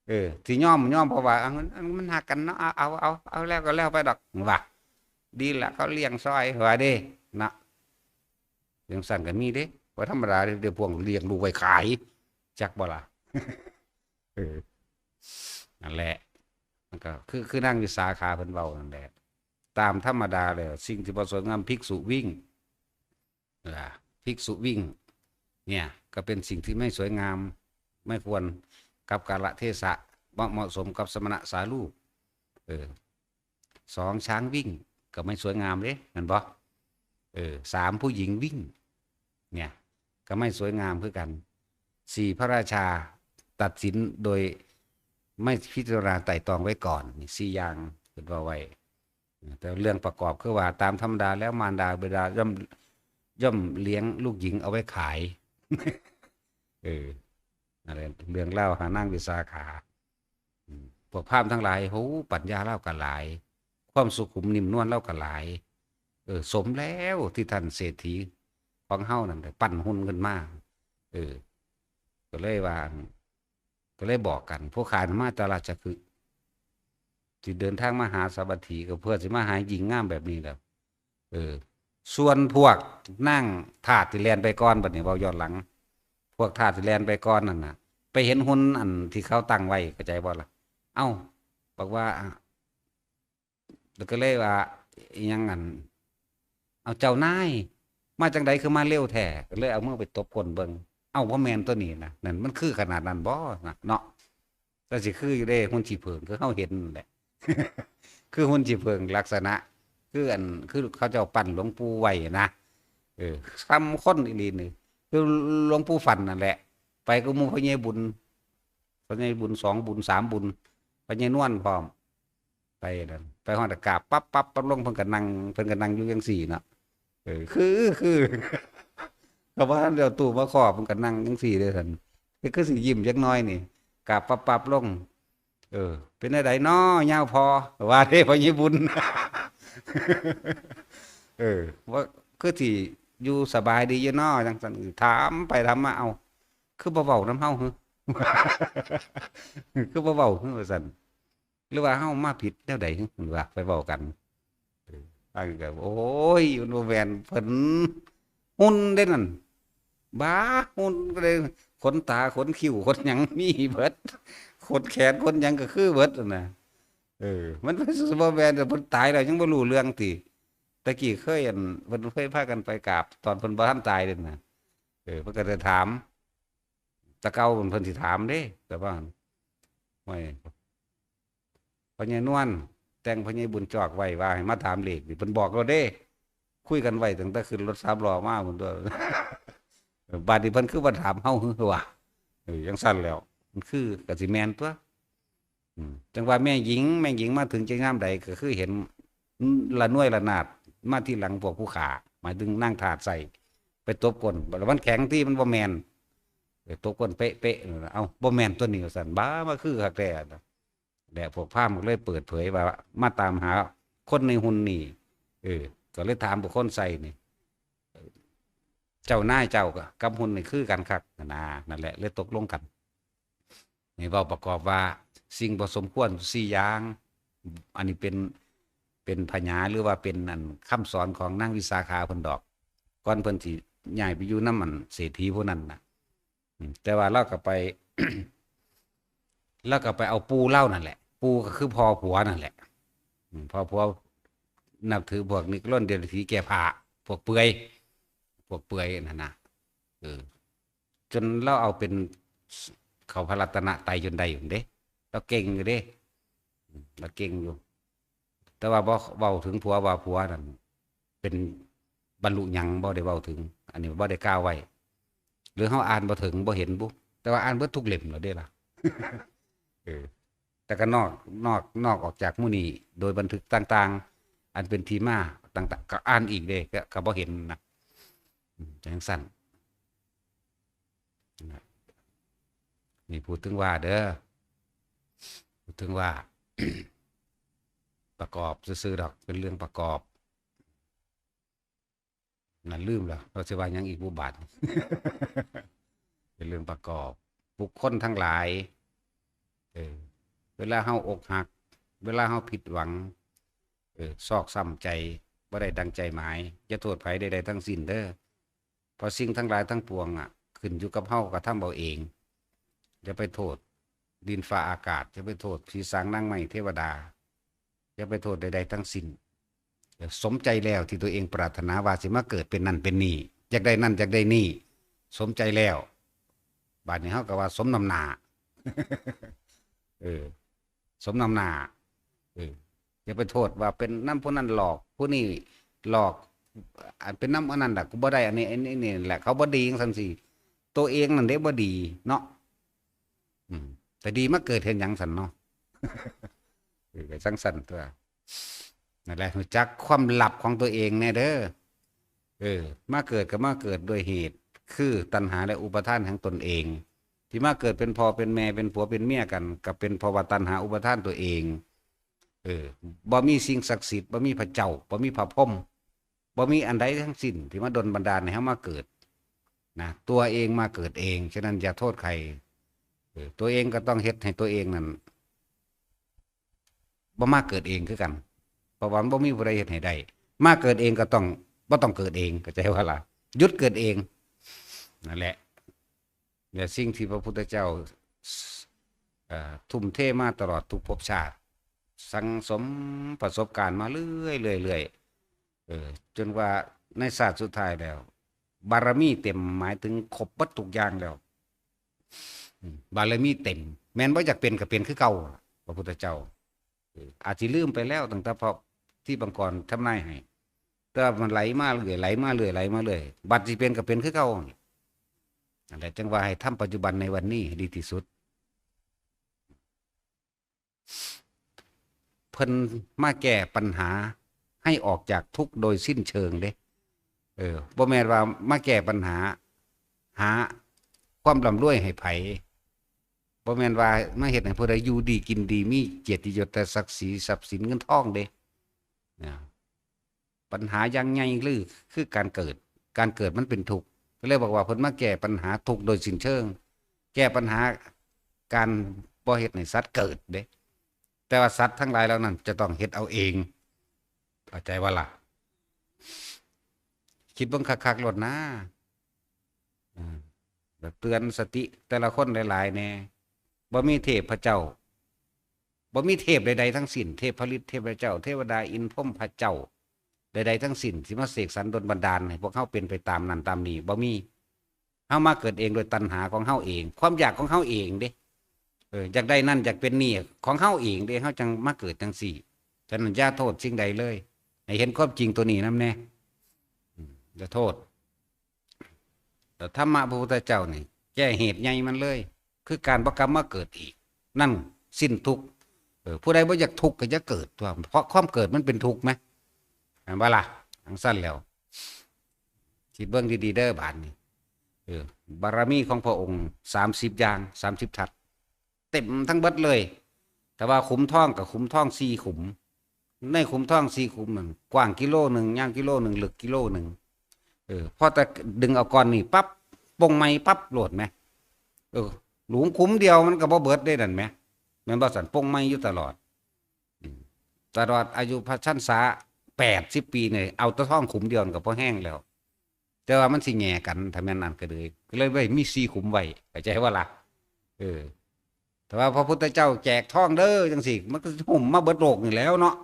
เออ ที่ยอม ยอมเพราะว่า เอา มัน มันฮักกันเนาะ เอา เอา เอา เอาแล้วก็แล้วไปดอก ว่า ดีละ เขาเลี้ยงซอย ว่าเด้ เนาะ จั่งซั้นก็มีเด้ บ่ธรรมดาเด้ เดี๋ยวพวกเลี้ยงลูกไว้ขาย จักบ่ล่ะ เออ นั่นแหละ มันก็คือ คือนางวิสาขาเพิ่นเว้านั่นแหละ ตามธรรมดาแล้ว สิ่งที่บ่สวยงาม ภิกษุวิ่ง อ่า ภิกษุวิ่ง เนี่ย ก็เป็นสิ่งที่ไม่สวยงาม ไม่ควรกับกาลเทศะ บ่เหมาะสมกับสมณะสาลูก เออ สอง ช้างวิ่ง ก็ไม่สวยงามเด้ แม่นบ่ เออ สาม ผู้หญิงวิ่ง เนี่ย ก็ไม่สวยงามคือกัน สี่ พระราชาตัดสินโดยไม่พิจารณาไตร่ตรองไว้ก่อน นี่ สี่ อย่างเพิ่นว่าไว้ แต่เรื่องประกอบคือว่าตามธรรมดาแล้วมารดาบิดาย่อม ย่อมเลี้ยงลูกหญิงเอาไว้ขาย เออ นั่นแหละ เรื่องเล่าหานางวิสาขา อืม พวกพราหมณ์ทั้งหลาย โห ปัญญาลาวก็หลาย ความสุขุมนิ่มนวลลาวก็หลาย เออ สมแล้วที่ท่านเศรษฐีของเฮานั่นได้ปั้นหุ่นขึ้นมา เออ ก็เลยว่า ก็เลยบอกกัน พวกข้ามาแต่ราชคฤห์ ที่เดินทางมาหาสาวัตถี ก็เพื่อสิมาหาหญิงงามแบบนี้แหละ เออ ส่วนพวกนางทาสที่แล่นไปก่อน บัดนี้เว้าย้อนหลัง พวกทาสที่แล่นไปก่อนนั่นน่ะ ไปเห็นหุ่นอันที่เขาตั้งไว้ เข้าใจบ่ล่ะ เอ้า บอกว่า อ่ะ แล้วก็เลยว่า อิหยังอัน เอา เจ้านาย มาจั่งใดคือมาเร็วแท้ ก็เลยเอามือไปตบก้นเบิ่ง เอ้า บ่แม่นตัวนี้นะ นั่นมันคือขนาดนั้นบ่นะ เนาะ แต่สิคืออยู่เด้ หุ่นขี้ผึ้งคือเฮาเห็นนั่นแหละ คือหุ่นขี้ผึ้งลักษณะ คืออัน คือเขาเจ้าปั้นหลวงปู่ไว้นะ เออ ส่ำคนอีหลีนี่ คือหลวงปู่ฟั่นนั่นแหละ ไปกับหมู่พ่อใหญ่บุญ พ่อใหญ่บุญ สอง บุญ สาม บุญ พ่อใหญ่นวลพร้อม ไปนั่น ไปฮอดกราบปั๊บปั๊บปั๊บลง เพิ่นก็นั่ง เพิ่นก็นั่งอยู่จั่งซี้เนาะ เออ คือ คือ ก็บ่ทันได้เอาตู้มาครอบ เพิ่นก็นั่งจั่งซี้เด้อซั่น คือ คือสิยิ้มจักหน่อยนี่ กราบปั๊บปั๊บลง เออ เป็นจั่งใดน้อยาวพอ ว่าเด้พ่อใหญ่บุญ เออ ว่าคือที่อยู่สบายดีอยู่น้อจังซั่น ถามไปถามมา เอ้า คือบ่เว้านำเฮาหึ คือบ่เว้าหึ ว่าซั่น หรือว่าเฮามาผิดแนวใดหึ เพิ่นว่าไปเว้ากัน เออ อันก็ โอ้ย มันบ่แม่นเพิ่น หุ่นเด้นั่น บ้า หุ่นก็เลย ขนตา ขนคิ้ว ขนหยังมีเบิด ขนแขน ขนหยังก็คือเบิดนั่นน่ะ เออ มันเป็นสิบ่แม่น แต่เพิ่นตายแล้วยังบ่รู้เรื่องติ แต่กี้เคย อัน เพิ่นเคยพากันไปกราบ ตอนเพิ่นบ่ทันตายเด้น่ะ เออ เพิ่นก็ได้ถาม แต่เก่าเพิ่นสิถามเด้ แต่ว่า โอ้ย พ่อใหญ่นวล แต่งพ่อใหญ่บุญจอกไว้ว่าให้มาถามเลขนี่ เพิ่นบอกแล้วเด้ คุยกันไว้ตั้งแต่ขึ้นรถสามล้อมาพุ้นตั๊ว เออ บาดนี้เพิ่นคือบ่ถามเฮาหึวะ เออ จั่งซั่นแล้ว มันคือก็สิแม่นตั๊ว อืม จั่งว่าแม่หญิง แม่หญิงมาถึงจักยามใดก็คือเห็น ละนวยระนาดมาทีหลังพวกผู้ฆ่า หมายถึงนางทาสใส่ ไปตบก้น แล้วมันแข็งติ มันบ่แม่น เออ ตบก้นเป๊ะๆ นั่นน่ะ เอ้า บ่แม่นตัวนี้ว่าซั่น บ้า มาคือคักแท้นะ และพวกพราหมณ์ก็เลยเปิดเผยว่า มาตามหาคนในหุ่นนี่ เออ ก็เลยถามบุคคลใส่นี่ เจ้านายเจ้ากับหุ่นนี่คือกันคักนะ นั่นแหละ เลยตกลงกัน นี่เว้าประกอบว่า สิ่งบ่สมควรสี่อย่าง อันนี้เป็น เป็นพญา หรือว่าเป็นอันคำสอนของนางวิสาขาเพิ่นดอก ก่อนเพิ่นสิย้ายไปอยู่นำอันเศรษฐีผู้นั้นน่ะ อืม แต่ว่าลาวก็ไป ลาวก็ไปเอาปู่ลาวนั่นแหละ ปู่ก็คือพ่อผัวนั่นแหละ อืม พ่อผัวนับถือพวกนิกรโลนเดรัจฉีแก้ผ้า พวกเปลือย พวกเปลือยนั่นน่ะ เออ จนลาวเอาเป็น เข้าพระรัตนตรัยจนได้อยู่เด้ ลาวเก่งอยู่เด้ อืม ลาวเก่งอยู่ แต่ว่าบ่เว้าถึงผัวว่าผัวนั่นเป็นบรรลุหยัง บ่ได้เว้าถึง อันนี้บ่ได้กล่าวไว้ หรือเฮาอ่านบ่ถึง บ่เห็นบุ แต่ว่าอ่านเบิดทุกเล่มแล้วเด้ล่ะ เออ แต่ก็นอก นอก นอกออกจากหมู่นี้ โดยบันทึกต่างๆ อันเป็นที่มาต่างๆ ก็อ่านอีกเด้ ก็ ก็บ่เห็นนะ อืม จั่งซั่น นะ นี่พูดถึงว่าเด้อ พูดถึงว่า ประกอบซื่อๆดอก เป็นเรื่องประกอบ นั่นลืมแล้ว ว่าสิว่าหยังอีกบุบาด เป็นเรื่องประกอบ บุคคลทั้งหลาย เออ เวลาเฮาอกหัก เวลาเฮาผิดหวัง เออ ซอกช้ำใจ บ่ได้ดังใจหมาย อย่าโทษไผใดๆทั้งสิ้นเด้อ เพราะสิ่งทั้งหลายทั้งปวงอะ ขึ้นอยู่กับเฮากระทำเอาเอง อย่าไปโทษดินฟ้าอากาศ อย่าไปโทษผีสางนางไม้เทวดา อย่าไปโทษใดๆทั้งสิ้น สมใจแล้วที่ตัวเองปรารถนาว่าสิมาเกิดเป็นนั่นเป็นนี่ อยากได้นั่นอยากได้นี่ สมใจแล้ว บาดนี้เฮาก็ว่าสมน้ำหน้า เออ สมน้ำหน้า เออ อย่าไปโทษว่าเป็นนำผู้นั้นหลอก ผู้นี้หลอก อันเป็นนำอันนั้นล่ะ กูบ่ได้อันนี้ อันนี้ นี่แหละ เขาบ่ดีจั่งซั่นสิ ตัวเองนั่นเด้บ่ดีเนาะ อืม แต่ดีมาเกิดเฮ็ดหยังซั่นเนาะ เออ ก็จั่งซั่นตั๊ว นั่นแหละ รู้จักความลับของตัวเองแน่เด้อ เออ มาเกิดก็มาเกิดด้วยเหตุ คือตัณหาและอุปาทานของตนเอง ที่มาเกิดเป็นพ่อเป็นแม่ เป็นผัวเป็นเมียกัน ก็เป็นเพราะว่าตัณหาอุปาทานตัวเอง เออ บ่มีสิ่งศักดิ์สิทธิ์ บ่มีพระเจ้า บ่มีพระพรหม บ่มีอันใดทั้งสิ้นที่มาดลบันดาลให้เฮามาเกิด นะ ตัวเองมาเกิดเอง ฉะนั้นอย่าโทษใคร เออ ตัวเองก็ต้องเฮ็ดให้ตัวเองนั่น บ่มาเกิดเองคือกัน เพราะว่ามันบ่มีผู้ใดเฮ็ดให้ได้ มาเกิดเองก็ต้อง บ่ต้องเกิดเอง เข้าใจว่าล่ะ หยุดเกิดเอง นั่นแหละ และสิ่งที่พระพุทธเจ้า เอ่อ ทุ่มเทมาตลอดทุกภพชาติ สั่งสมประสบการณ์มาเรื่อยๆ เรื่อยๆ เออ จนว่าในชาติสุดท้ายแล้ว บารมีเต็ม หมายถึงครบเบิดทุกอย่างแล้ว อืม บารมีเต็ม แม่นบ่อยากเป็นก็เป็นคือเก่า พระพุทธเจ้า เออ อาจสิลืมไปแล้วตั้งแต่พระที่ปางก่อนทำนายให้ แต่ว่ามันไหลมาเรื่อย ไหลมาเรื่อย ไหลมาเรื่อย บัดสิเป็นก็เป็นคือเก่า นั่นแหละ จั่งว่าให้ทำปัจจุบันในวันนี้ให้ดีที่สุด เพิ่นมาแก้ปัญหาให้ออกจากทุกข์โดยสิ้นเชิงเด้ เออ บ่แม่นว่ามาแก้ปัญหา หาความร่ำรวยให้ไผ บ่แม่นว่ามาเฮ็ดให้ผู้ใดอยู่ดีกินดี มีเกียรติยศแต่ศักดิ์ศรีทรัพย์สินเงินทองเด้นะ ปัญหาอย่างใหญ่คือ คือการเกิด การเกิดมันเป็นทุกข์ ก็เลยบอกว่าเพิ่นมาแก้ปัญหาทุกข์โดยสิ้นเชิง แก้ปัญหาการบ่เฮ็ดให้สัตว์เกิดเด้ แต่ว่าสัตว์ทั้งหลายเหล่านั้นจะต้องเฮ็ดเอาเอง เข้าใจบ่ล่ะ คิดเบิ่งคักๆโลดนะ อ่า แล้วเตือนสติแต่ละคนหลายๆแหน่ บ่มีเทพเจ้า บ่มีเทพใดๆทั้งสิ้น เทพฤทธิ์ เทพเจ้า เทวดา อินทร์ พรหม พระเจ้า ใดๆทั้งสิ้น สิมาเสกสรรดลบันดาลให้พวกเฮาเป็นไปตามนั้นตามนี้ บ่มี เฮามาเกิดเองโดยตัณหาของเฮาเอง ความอยากของเฮาเองเด้ เออ อยากได้นั่นอยากเป็นนี่ของเฮาเองเด้ เฮาจังมาเกิดจังซี่ ฉะนั้นอย่าโทษสิ่งใดเลย ให้เห็นความจริงตัวนี้นำแหน่ อืม อย่าโทษ แต่ธรรมะพระพุทธเจ้านี่ แก้เหตุใหญ่มันเลย คือการบ่กลับมาเกิดอีก นั่นสิ้นทุกข์ เออ ผู้ใดบ่อยากทุกข์ก็อย่าเกิดตัว เพราะความเกิดมันเป็นทุกข์ไหม เห็นบ่ล่ะ จั่งซั่นแล้ว คิดเบิ่งดีๆเด้อบาดนี้ เออ บารมีของพระองค์ สามสิบอย่าง สามสิบทัศ เต็มทั้งเบิดเลย แต่ว่าขุมทองกับขุมทองสี่ขุม ในขุมทองสี่ขุมนั่น กว้างกิโลหนึ่ง ยาวกิโลหนึ่ง ลึกกิโลหนึ่ง เออ พอแต่ดึงเอาก้อนนี้ปั๊บ ปลงใหม่ปั๊บโลดแหม เออ หลุมขุมเดียวมันก็บ่เบิดได้นั่นแหม แม่นบ่ซั่น ปลงใหม่อยู่ตลอด อืม ตลอดอายุพรรษาแปดสิบปีเนี่ย เอาแต่ทองขุมเดียวก็พอแฮงแล้ว แต่ว่ามันสิแหย่กัน ถ้าแม่นนั่นก็เลย ก็เลยไว้มีสี่ขุมไว้ เข้าใจบ่ล่ะ เออ แต่ว่าพระพุทธเจ้าแจกทองเด้อจั่งซี้ มันก็สิหุ้มมาเบิดโลกนี่แหล้วเนาะ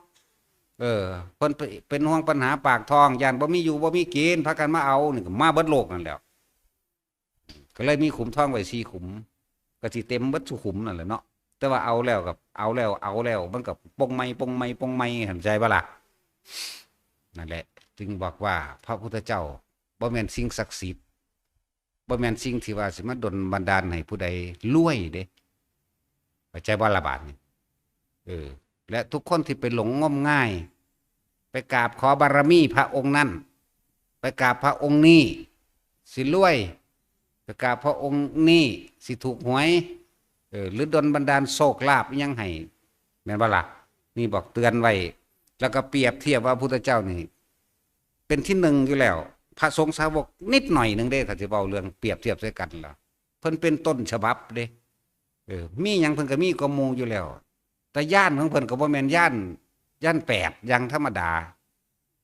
เออ เพิ่นเป็นห่วงปัญหาปากท้อง ย่านบ่มีอยู่บ่มีกิน พากันมาเอา นี่ก็มาเบิดโลกนั่นแหล้ว ก็เลยมีขุมทองไว้สี่ขุม ก็สิเต็มเบิดสู่ขุมนั่นแหละเนาะ แต่ว่าเอาแล้วกับเอาแล้ว เอาแล้ว มันก็ปลงใหม่ ปลงใหม่ ปลงใหม่ เข้าใจบ่ล่ะ นั่นแหละ จึงบอกว่าพระพุทธเจ้าบ่แม่นสิ่งศักดิ์สิทธิ์ บ่แม่นสิ่งที่ว่าสิมาดลบันดาลให้ผู้ใดรวยเด้ เข้าใจบ่ล่ะบาดนี้ เออ และทุกคนที่ไปหลงงมงาย ไปกราบขอบารมีพระองค์นั้น ไปกราบพระองค์นี้ สิรวย ไปกราบพระองค์นี้ สิถูกหวย เออ หรือดลบันดาลโชคลาภอิหยังให้ แม่นบ่ล่ะ นี่บอกเตือนไว้ แล้วก็เปรียบเทียบว่าพุทธเจ้านี่ เป็นที่หนึ่งอยู่แล้ว พระสงฆ์สาวกนิดหน่อยหนึ่งเด้ ถ้าสิเว้าเรื่องเปรียบเทียบใส่กันแล้ว เพิ่นเป็นต้นฉบับเด้ เออ มีหยังเพิ่นก็มีกว่าหมู่อยู่แล้ว แต่ญาณของเพิ่นก็บ่แม่นญาณ ญาณแปดอย่างธรรมดา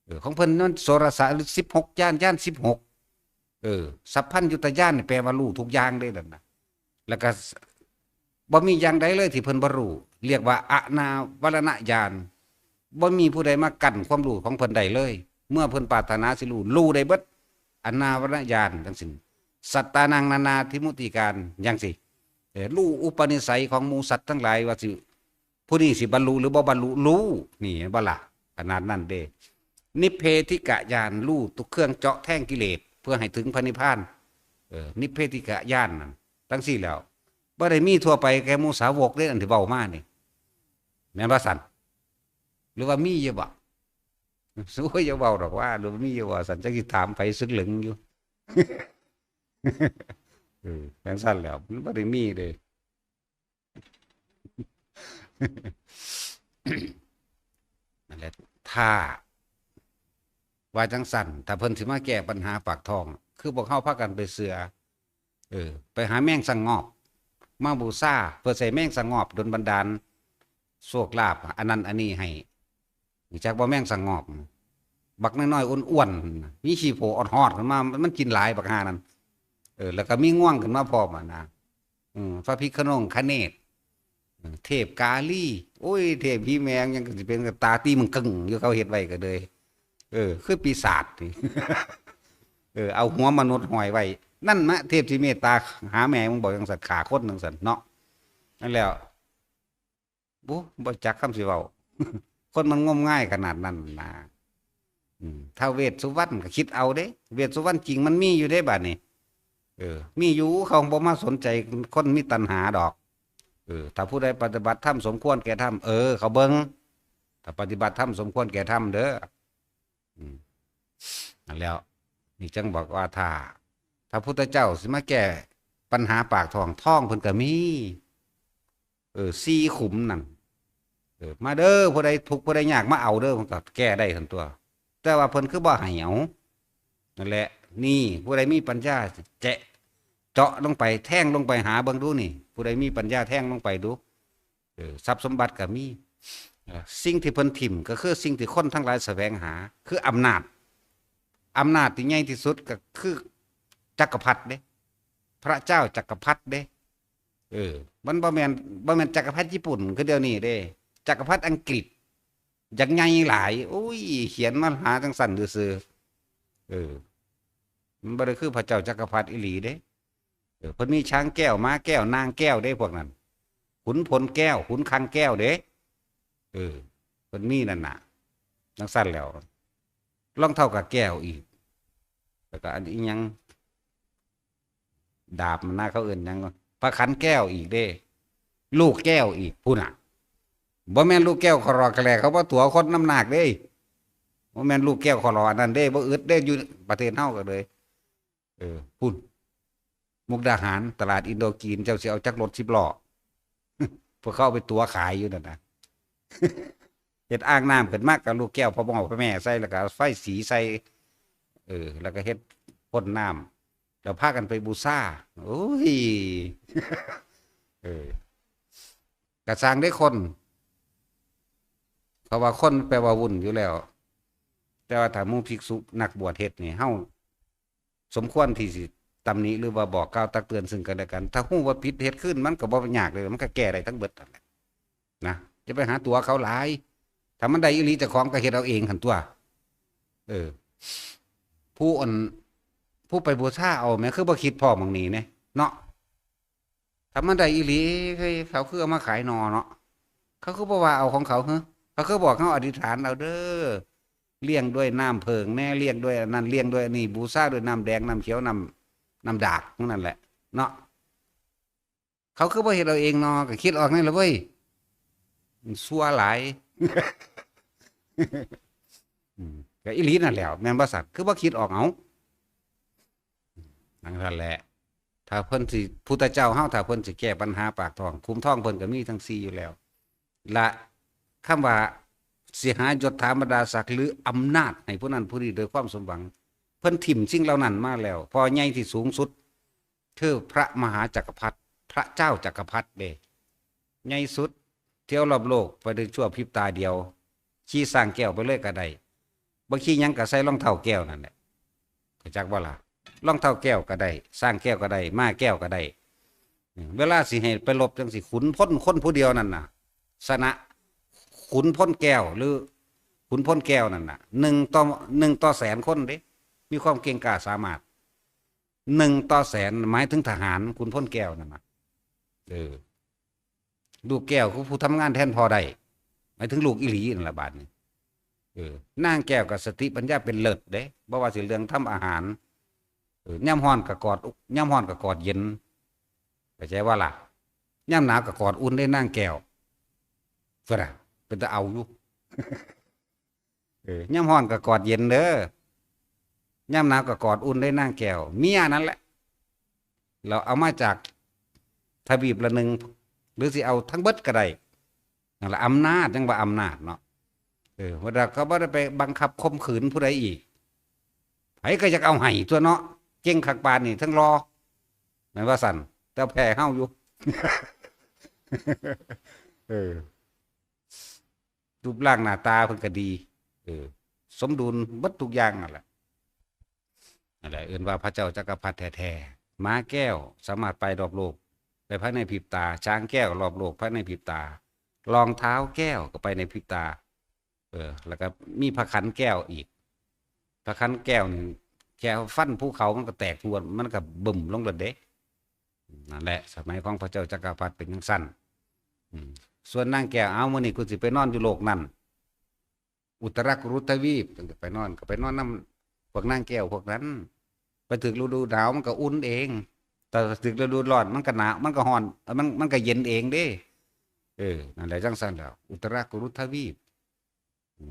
เออ ของเพิ่นมันโสรสะสิบหกญาณ ญาณสิบหก เออ สัพพัญญุตญาณนี่แปลว่ารู้ทุกอย่างเด้นั่นน่ะ แล้วก็ บ่มีอย่างใดเลยที่เพิ่นบ่รู้ เรียกว่าอนาวรณญาณ บ่มีผู้ใดมากั้นความรู้ของเพิ่นได้เลย เมื่อเพิ่นปรารถนาสิรู้ รู้ได้เบิด อนาวรณญาณจั่งซี้ สัตตานังนานาทิมุติการ จั่งซี้ เออ รู้อุปนิสัยของหมู่สัตว์ทั้งหลายว่าสิ ผู้นี้สิบรรลุหรือบ่บรรลุ รู้ นี่เห็นบ่ล่ะ ขนาดนั้นเด้ นิพเพธิกญาณ รู้ทุกเครื่องเจาะแทงกิเลส เพื่อให้ถึงพระนิพพาน เออ นิพเพธิกญาณนั่น จั่งซี้แล้ว บ่ได้มีทั่วไปแก่หมู่สาวกเด้ อันที่เว้ามานี่ แม่นบ่ซั่น หรือว่ามีอยู่บ่ โอ้ย อย่าเว้าดอกว่า หรือว่ามีอยู่บ่ซั่น จักสิถามไผ สึกเหลิงอยู่ เออ จั่งซั่นแล้ว มันบ่ได้มีเด้ นั่นแหละ ถ้า ว่าจั่งซั่น ถ้าเพิ่นสิมาแก้ปัญหาปากท้อง คือพวกเฮาพากันไปเชื่อ เออ ไปหาแมงสะงอบ มาบูชา เพื่อใส่แมงสะงอบดลบันดาลโชคลาภ อันนั้นอันนี้ให้ รู้จักบ่แมงสะงอบ บักน้อยๆอ้วนๆ มีขี้โพออดๆขึ้นมา มันกินหลายบักห่านั่น เออ แล้วก็มีงวงขึ้นมาพร้อมอะนะ อืม พระพิฆนงคเนศ เออ เทพกาลี โอ้ย เทพผีแมงยังก็สิเป็นตาตีมึงกึ่งอยู่ เขาเฮ็ดไว้ก็เลย เออ คือปีศาจนี่ เออ เอาหัวมนุษย์ห้อยไว้ นั่นนะ เทพที่เมตตาหาแม่มึงบอกจั่งซั่น ฆ่าคนจั่งซั่นเนาะ นั่นแหล้ว บ่ บ่จักคำสิเว้า คนมันงมงายขนาดนั้นนะ อืม ท้าวเวสสุวรรณก็คิดเอาเด้ เวสสุวรรณจริงมันมีอยู่เด้บัดนี้ เออ มีอยู่ เขาบ่มาสนใจคนมีตัณหาดอก เออ ถ้าผู้ใดปฏิบัติธรรมสมควรแก่ธรรม เออ เขาเบิ่ง ถ้าปฏิบัติธรรมสมควรแก่ธรรมเด้อ อืม นั่นแหล้ว นี่จั่งบอกว่าถ้า ถ้าพุทธเจ้าสิมาแก้ปัญหาปากท้อง ทองเพิ่นก็มี เออ สี่ขุมนั่น เออ มาเด้อ ผู้ใดทุกข์ผู้ใดยากมาเอาเด้อ มันก็แก้ได้ทันตัว แต่ว่าเพิ่นคือบ่ให้เอา นั่นแหละ นี่ ผู้ใดมีปัญญา แจะ เจาะลงไป แทงลงไปหาเบิ่งดูนี่ ผู้ใดมีปัญญาแทงลงไปดู เออ ทรัพย์สมบัติก็มี เออ สิ่งที่เพิ่นถิ่มก็คือสิ่งที่คนทั้งหลายแสวงหา คืออำนาจ อำนาจที่ใหญ่ที่สุดก็คือจักรพรรดิเด้ พระเจ้าจักรพรรดิเด้ เออ มันบ่แม่น บ่แม่นจักรพรรดิญี่ปุ่นคือเดี๋ยวนี้เด้ จักรพรรดิอังกฤษ อยากใหญ่หลาย โอ้ย เขียนมาหาจังซั่นซื่อๆ เออ มันบ่ได้คือพระเจ้าจักรพรรดิอีหลีเด้ เออ เพิ่นมีช้างแก้ว ม้าแก้ว นางแก้วเด้พวกนั้น ขุนพลแก้ว ขุนคลังแก้วเด้ เออ เพิ่นมีนั่นน่ะ จังซั่นแล้ว รองเท้าก็แก้วอีก แล้วก็อันอีหยัง ดาบมันนะ เขาเอิ้นหยังวะ พระขันแก้วอีกเด้ ลูกแก้วอีก พุ้นน่ะ บ่แม่นลูกแก้วขอรอแกลเขาบ่ตั๋วคนนำนาคเด้ บ่แม่นลูกแก้วขอรออันนั้นเด้ บ่อึดเด้ อยู่ประเทศเฮาก็เลย เออ พุ้น มุกดาหาร ตลาดอินโดจีน เจ้าสิเอาจักรถสิบล้อ พวกเขาเอาไปตั๋วขายอยู่นั่นน่ะ เฮ็ดอ่างน้ำขึ้นมากับลูกแก้วพ่อหม้อพ่อแม่ใส่ แล้วก็เอาไฟสีใส่ เออ แล้วก็เฮ็ดพ่นน้ำ แล้วพากันไปบูชา โอ้ย เออ กะสร้างได้คน เพราะว่าคนแปลว่าวุ่นอยู่แล้ว แต่ว่าถ้าหมู่ภิกษุนักบวชเฮ็ดนี่ เฮาสมควรที่สิตำหนิหรือว่าบอกกล่าวตักเตือนซึ่งกันและกัน ถ้าฮู้ว่าผิดเฮ็ดคืน มันก็บ่ยากเลย มันก็แก้ได้ทั้งเบิดนั่นแหละ นะ จะไปหาตั๋วเขาหลาย ถ้ามันได้อีหลีเจ้าของก็เฮ็ดเอาเองหั่นตัว เออ ผู้อัน ผู้ไปบูชาเอาแหม คือบ่คิดพ้อหม่องนี้แหน่ เนาะ ถ้ามันได้อีหลี เฮ้ย เขาคือเอามาขายหน่อเนาะ เขาคือบ่ว่าเอาของเขา เฮ้อ เขาคือบอกเฮาอธิษฐานเอาเด้อ เลี้ยงด้วยน้ำเผิ่งแหน่ เลี้ยงด้วยอันนั้น เลี้ยงด้วยอันนี้ บูชาด้วยน้ำแดง น้ำเขียว น้ำ น้ำดาก นั่นแหละ เนาะ เขาคือบ่เฮ็ดเอาเองเนาะ ก็คิดออกแหน่ละเว้ย มันชั่วหลาย อืม ก็อีหลีนั่นแหละ แม่นบ่ซั่น คือบ่คิดออก เอา นั่นแหละ ถ้าเพิ่นสิ พุทธเจ้าเฮา ถ้าเพิ่นสิแก้ปัญหาปากท้อง ขุมทองเพิ่นก็มีทั้งสี่อยู่แล้ว และคำว่าสิหายศถาบรรดาศักดิ์ หรืออำนาจให้ผู้นั้นผู้นี้โดยความสมหวัง เพิ่นถิ่มสิ่งเหล่านั้นมาแล้ว เพราะใหญ่ที่สูงสุด คือพระมหาจักรพรรดิ พระเจ้าจักรพรรดิเด้ ใหญ่สุด เที่ยวรอบโลกไปในชั่วพริบตาเดียว ขี่ช้างแก้วไปเลยก็ได้ บ่ขี่หยังก็ใส่รองเท้าแก้วนั่นแหละ เข้าจักบ่ล่ะ รองเท้าแก้วก็ได้ ช้างแก้วก็ได้ ม้าแก้วก็ได้ อืม เวลาสิให้ไปรบจังสิ ขุนพลคนผู้เดียวนั่นน่ะ ชนะขุนพลแก้ว หรือขุนพลแก้วนั่นน่ะ หนึ่งต่อ หนึ่งต่อแสนคนเด้ มีความเก่งกล้าสามารถ หนึ่งต่อแสน หมายถึงทหาร ขุนพลแก้วนั่นน่ะ เออ ลูกแก้วคือผู้ทำงานแทนพ่อได้ หมายถึงลูกอีหลีนั่นล่ะบาดนี้ เออ นางแก้วก็สติปัญญาเป็นเลิศเด้ บ่ว่าสิเรื่องทำอาหาร เออ ยามร้อนก็กอด ยามร้อนก็กอดเย็น เข้าใจบ่ล่ะ ยามหนาวก็กอดอุ่นเด้นางแก้ว เพิ่นน่ะ เป็นตาเอาอยู่ เออ ยามร้อนก็กอดเย็นเด้อ ยามหนาวก็กอดอุ่นเด้นางแก้ว เมียนั่นแหละ เราเอามาจากทวีปละหนึ่ง หรือสิเอาทั้งเบิดก็ได้ นั่นล่ะ อำนาจ ยังว่าอำนาจเนาะ เออ ว่าแต่เขาบ่ได้ไปบังคับข่มขืนผู้ใดอีก ไผก็อยากเอาให้ตัวเนาะ เก่งคักปานนี่ ทั้งหล่อ แม่นว่าซั่น แต่แพ้เฮาอยู่ เออ รูปร่างหน้าตาเพิ่นก็ดี เออ สมดุลเบิดทุกอย่างนั่นแหละ นั่นแหละ เอิ้นว่าพระเจ้าจักรพรรดิแท้ๆ ม้าแก้วสามารถไปรอบโลก ไปภายในพริบตา ช้างแก้วรอบโลกภายในพริบตา รองเท้าแก้วก็ไปในพริบตา เออ แล้วก็มีพระขันแก้วอีก พระขันแก้วนี่ แค่ฟันภูเขามันก็แตกทวน มันก็บึ้มลงแล้วเด้ นั่นแหละ สมัยของพระเจ้าจักรพรรดิเป็นจั่งซั้น อืม ส่วนนางแก้ว เอา มื้อนี้กูสิไปนอนอยู่โลกนั่น อุตรกุรุทวีป ไปนอน ก็ไปนอนนำพวกนางแก้วพวกนั้น ไปถึงฤดูหนาวมันก็อุ่นเอง แต่ถึงฤดูร้อนมันก็หนาว มันก็ร้อน เอ่อ มัน มันก็เย็นเองเด้ เออ นั่นแหละจั่งซั้นแหล้ว อุตรกุรุทวีป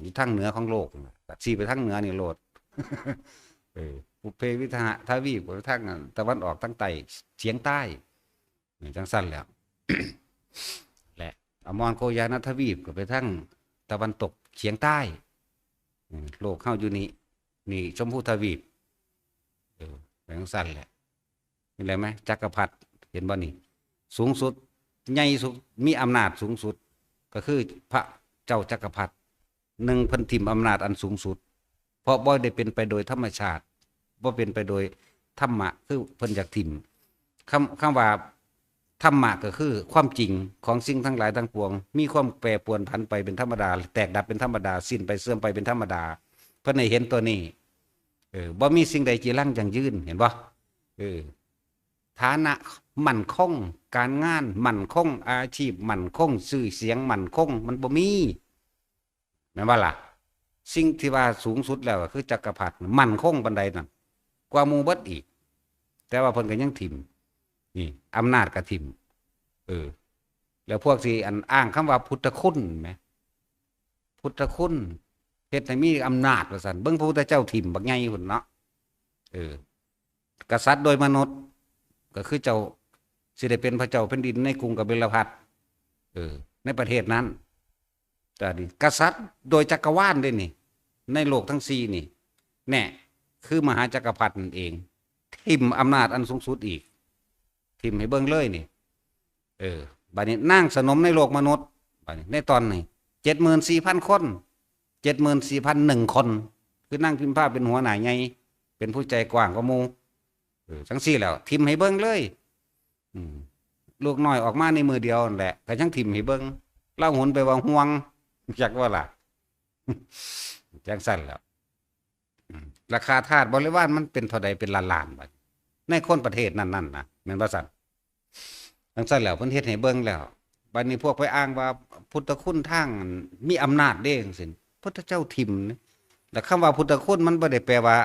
อยู่ทางเหนือของโลกนั่นล่ะ ก็สิไปทางเหนือนี่โลด เออ ปุพเพวิทหะทวีป ไปทางตะวันออกทางใต้ เฉียงใต้ นี่จั่งซั้นแหล้ว แหล อมรโคยานาทวีปก็ไปทางตะวันตกเฉียงใต้ อืม โลกเฮาอยู่นี่ นี่ชมพูทวีป เออ ไปจั่งซั้นแหละ เห็นไหม จักรพรรดิ เห็นบ่นี่ สูงสุด ใหญ่สุด มีอำนาจสูงสุด ก็คือพระเจ้าจักรพรรดิ หนึ่ง เพิ่นถิ่มอำนาจอันสูงสุด เพราะบ่ได้เป็นไปโดยธรรมชาติ บ่เป็นไปโดยธรรมะ คือเพิ่นอยากถิ่ม คำ คำว่าธรรมะก็คือความจริงของสิ่งทั้งหลายทั้งปวง มีความแปรปรวนผันไปเป็นธรรมดา แตกดับเป็นธรรมดา สิ้นไปเสื่อมไปเป็นธรรมดา เพิ่นให้เห็นตัวนี้ เออ บ่มีสิ่งใดจีรังยั่งยืน เห็นบ่ เออ ฐานะมั่นคง การงานมั่นคง อาชีพมั่นคง ชื่อเสียงมั่นคง มันบ่มี แม่นบ่ล่ะ สิ่งที่ว่าสูงสุดแล้วก็คือจักรพรรดิ มั่นคงปานใดนั่น กว่าหมู่เบิดอีก แต่ว่าเพิ่นก็ยังถิ่ม นี่ อำนาจก็ถิ่ม เออ แล้วพวกที่อันอ้างคำว่าพุทธคุณแหม พุทธคุณ เฮ็ดให้มีอำนาจว่าซั่น เบิ่งพระพุทธเจ้าถิ่มบักใหญ่พุ้นเนาะ เออ กษัตริย์โดยมนุษย์ ก็คือเจ้าสิได้เป็นพระเจ้าแผ่นดินในกรุงกบิลพัสดุ์ เออ ในประเทศนั้น แต่นี่กษัตริย์โดยจักรวาลเด้นี่ ในโลกทั้งสี่นี่ แน่ คือมหาจักรพรรดินั่นเอง ถิ่มอำนาจอันสูงสุดอีก ถิ่มให้เบิ่งเลยนี่ เออ บัดนี้นางสนมในโลกมนุษย์ บัดนี้ในตอนนี้ เจ็ดหมื่นสี่พันคน เจ็ดหมื่นสี่พันหนึ่งคน คือนางพิมพาเป็นหัวหน้าใหญ่ เป็นผู้ใจกว้างกว่าหมู่ เออ จั่งซี้แล้ว ถิ่มให้เบิ่งเลย อืม ลูกน้อยออกมาในมื้อเดียวนั่นแหละ ก็ยังถิ่มให้เบิ่ง ลาวหุนไปว่าห่วง จักว่าล่ะ จั่งซั้นแล้ว อืม ราคาทาสบริวารมันเป็นเท่าใด เป็นล้านๆ บาด ในคนประเทศนั้นๆ นะ แม่นบ่ซั่น จั่งซั้นแล้ว เพิ่นเฮ็ดให้เบิ่งแล้ว บัดนี้พวกไปอ้างว่าพุทธคุณทางมีอำนาจเด้จั่งซี้ พุทธเจ้าถิ่มนะ แล้วคำว่าพุทธคุณมันบ่ได้แปลว่า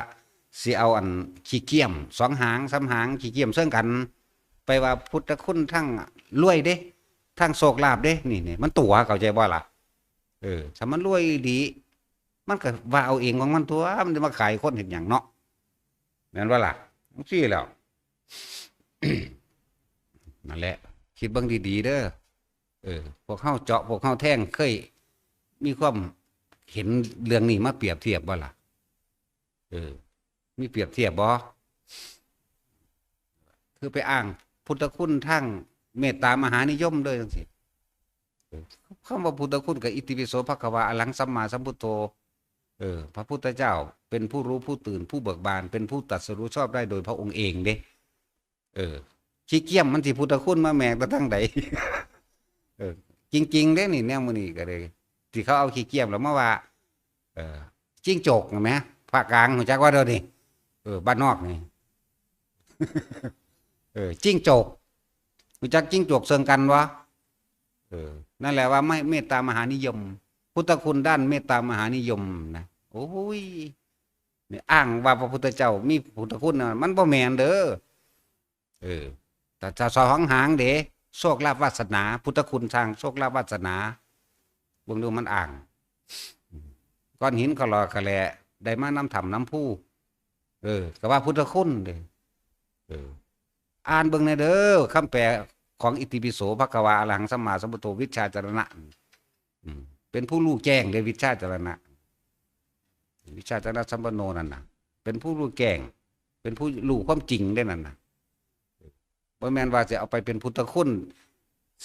สิเอาอันขี้เกียมสองหางสามหาง ขี้เกียมเซิงกัน ไปว่าพุทธคุณทางรวยเด้ ทางโชคลาภเด้ นี่ นี่ มันตั๋ว เข้าใจบ่ล่ะ เออ ถ้ามันรวยอีหลี มันก็ว่าเอาเองของมันตั๋ว มันจะมาขายคนเฮ็ดหยังเนาะ แม่นบ่ล่ะ จั่งซี้แล้ว นั่นแหละ คิดเบิ่งดีๆ เด้อ เออ พวกเฮาเจาะ พวกเฮาแทง เคยมีความเห็นเรื่องนี้มาเปรียบเทียบบ่ล่ะ เออ มีเปรียบเทียบบ่ คือไปอ้างพุทธคุณทางเมตตามหานิยมเลยจั่งซี้ เออ คำว่าพุทธคุณก็ อิติปิโสภะคะวา อะระหังสัมมาสัมพุทโธ เออ พระพุทธเจ้าเป็นผู้รู้ผู้ตื่น ผู้เบิกบาน เป็นผู้ตรัสรู้ชอบได้โดยพระองค์เองเด้ เออ ขี้เกียมมันสิพุทธคุณมาแหมกแต่ทางใด เออ จริงๆ เด้นี่ แนวมื้อนี้ก็เลย ที่เขาเอาขี้เกียมแล้วมาว่า เออ จิ้งจก เห็นไหม ภาคกลางรู้จักว่าเดี๋ยวนี้ เออ บ้านนอกนี่ เออ จิ้งจก รู้จักจิ้งจกเซิงกันวะ เออ นั่นแหละว่าไม่ เมตตามหานิยม พุทธคุณด้านเมตตามหานิยมนะ โอ้ย นี่อ้างว่าพระพุทธเจ้ามีพุทธคุณนะ มันบ่แม่นเด้อ เออ แต่ถ้าสองหางเด้ โชคลาภวาสนา พุทธคุณทางโชคลาภวาสนา เบิ่งดูมันอ้าง ก้อนหินขะหลอขะแหล ได้มานำถ้ำนำภู เออ ก็ว่าพุทธคุณเด้ เออ อ่านเบิ่งแหน่เด้อ คำแปลของอิติปิโสภะคะวา อะระหังสัมมาสัมพุทโธ วิชชาจรณะ อืม เป็นผู้รู้แจ้งเด้ วิชชาจรณะ วิชชาจรณะสัมปันโนนั่นน่ะ เป็นผู้รู้แจ้ง เป็นผู้รู้ความจริงเด้นั่นน่ะ บ่แม่นว่าสิเอาไปเป็นพุทธคุณ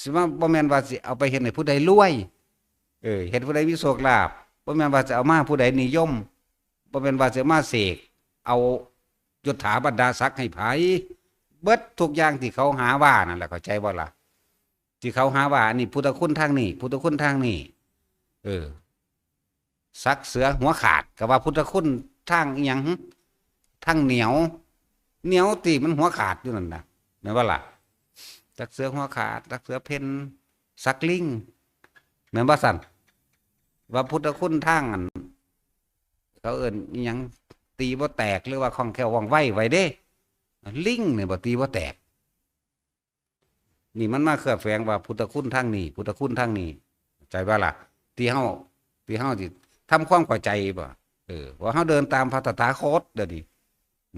สิว่าบ่แม่นว่าสิเอาไปเฮ็ดให้ผู้ใดรวย เออ เฮ็ดผู้ใดมีโชคลาภ บ่แม่นว่าสิเอามาผู้ใดนิยม บ่แม่นว่าสิเอามาเสก เอายศถาบรรดาศักดิ์ให้ไผ เบิดทุกอย่างที่เขาหาว่านั่นแหละ เข้าใจบ่ล่ะ ที่เขาหาว่าอันนี้พุทธคุณทางนี้ พุทธคุณทางนี้ เออ สักเสือหัวขาด ก็ว่าพุทธคุณทางอิหยังหึ ทางเหนียว เหนียวติมันหัวขาดอยู่นั่นน่ะ แม่นบ่ล่ะ สักเสือหัวขาด สักเสือเพ่น สักลิง แม่นบ่ซั่น ว่าพุทธคุณทางอัน เขาเอิ้นอิหยัง ตีบ่แตก หรือว่าคล่องแคล่วว่องไวไว้เด้ ลิงนี่บ่ตีบ่แตก นี่มันมาเคลือบแฝงว่าพุทธคุณทางนี้ พุทธคุณทางนี้ เข้าใจบ่ล่ะ ที่เฮา ที่เฮาสิทำความเข้าใจบ่ เออ ว่าเฮาเดินตามพระตถาคตเดี๋ยวนี้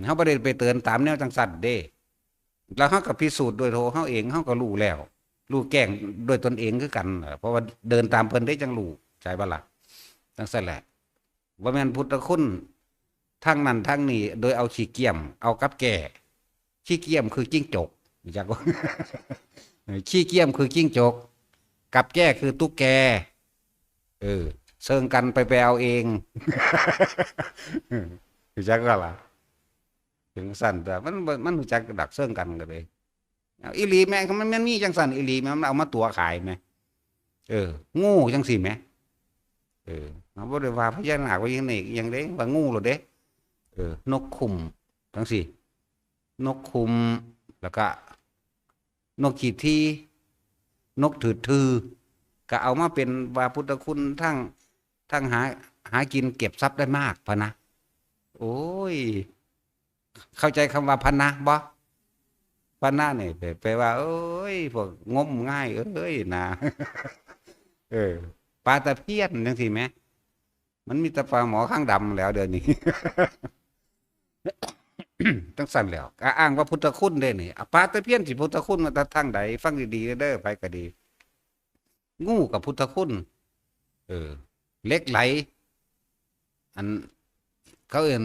เฮาบ่ได้ไปเดินตามแนวจั่งซั้นเด้ แล้วเฮาก็พิสูจน์ด้วยตัวเฮาเอง เฮาก็รู้แล้ว ฮู้แจ้งด้วยตนเองคือกัน เพราะว่าเดินตามเพิ่นได้จั่งฮู้ ใช่บ่ล่ะ จั่งซั่นแหละ บ่แม่นพุทธคุณทางนั้นทางนี้ โดยเอาขี้เกียม เอากับแก้ ขี้เกียมคือจิ้งจก รู้จักบ่ เออ ขี้เกียมคือจิ้งจก กับแก้คือตุ๊กแก เออ เซิ่งกันไป ไปเอาเอง รู้จักบ่ล่ะ จั่งซั่นตั๊ว มันบ่ มันรู้จักดักเซิ่งกันก็เลย เอาอีหลีแหม มัน มันมีจั่งซั่นอีหลีแหม มันเอามาตั๋วขายแหม เออ งูจั่งซี้แหม เออ เฮาบ่ได้ว่าพญานาค ว่าหยังนี่ หยังเด้ ว่างูโลดเด้ เออ นกคุ้มจั่งซี้ นกคุ้ม แล้วก็ นกขี้ที นกถืดถือ ก็เอามาเป็นว่าพุทธคุณทาง ทางหา หากินเก็บทรัพย์ได้มากพะนะ โอ้ย เข้าใจคำว่าพะนะบ่ พะนะนี่แปล แปลว่า โอ้ย พวกงมงายเอ้ยนะ เออ ปลาตะเพียนจั่งซี้แหม มันมีแต่ปลาหมอคางดำแล้วเดี๋ยวนี้ จั่งซั่นแล้ว อ้างว่าพุทธคุณเด้นี่ อ่ะ ปลาตะเพียนสิพุทธคุณมาแต่ทางใด ฟังดีๆเด้อ ไผก็ดี งูกับพุทธคุณ เออ เหล็กไหล อัน เขาเอิ้น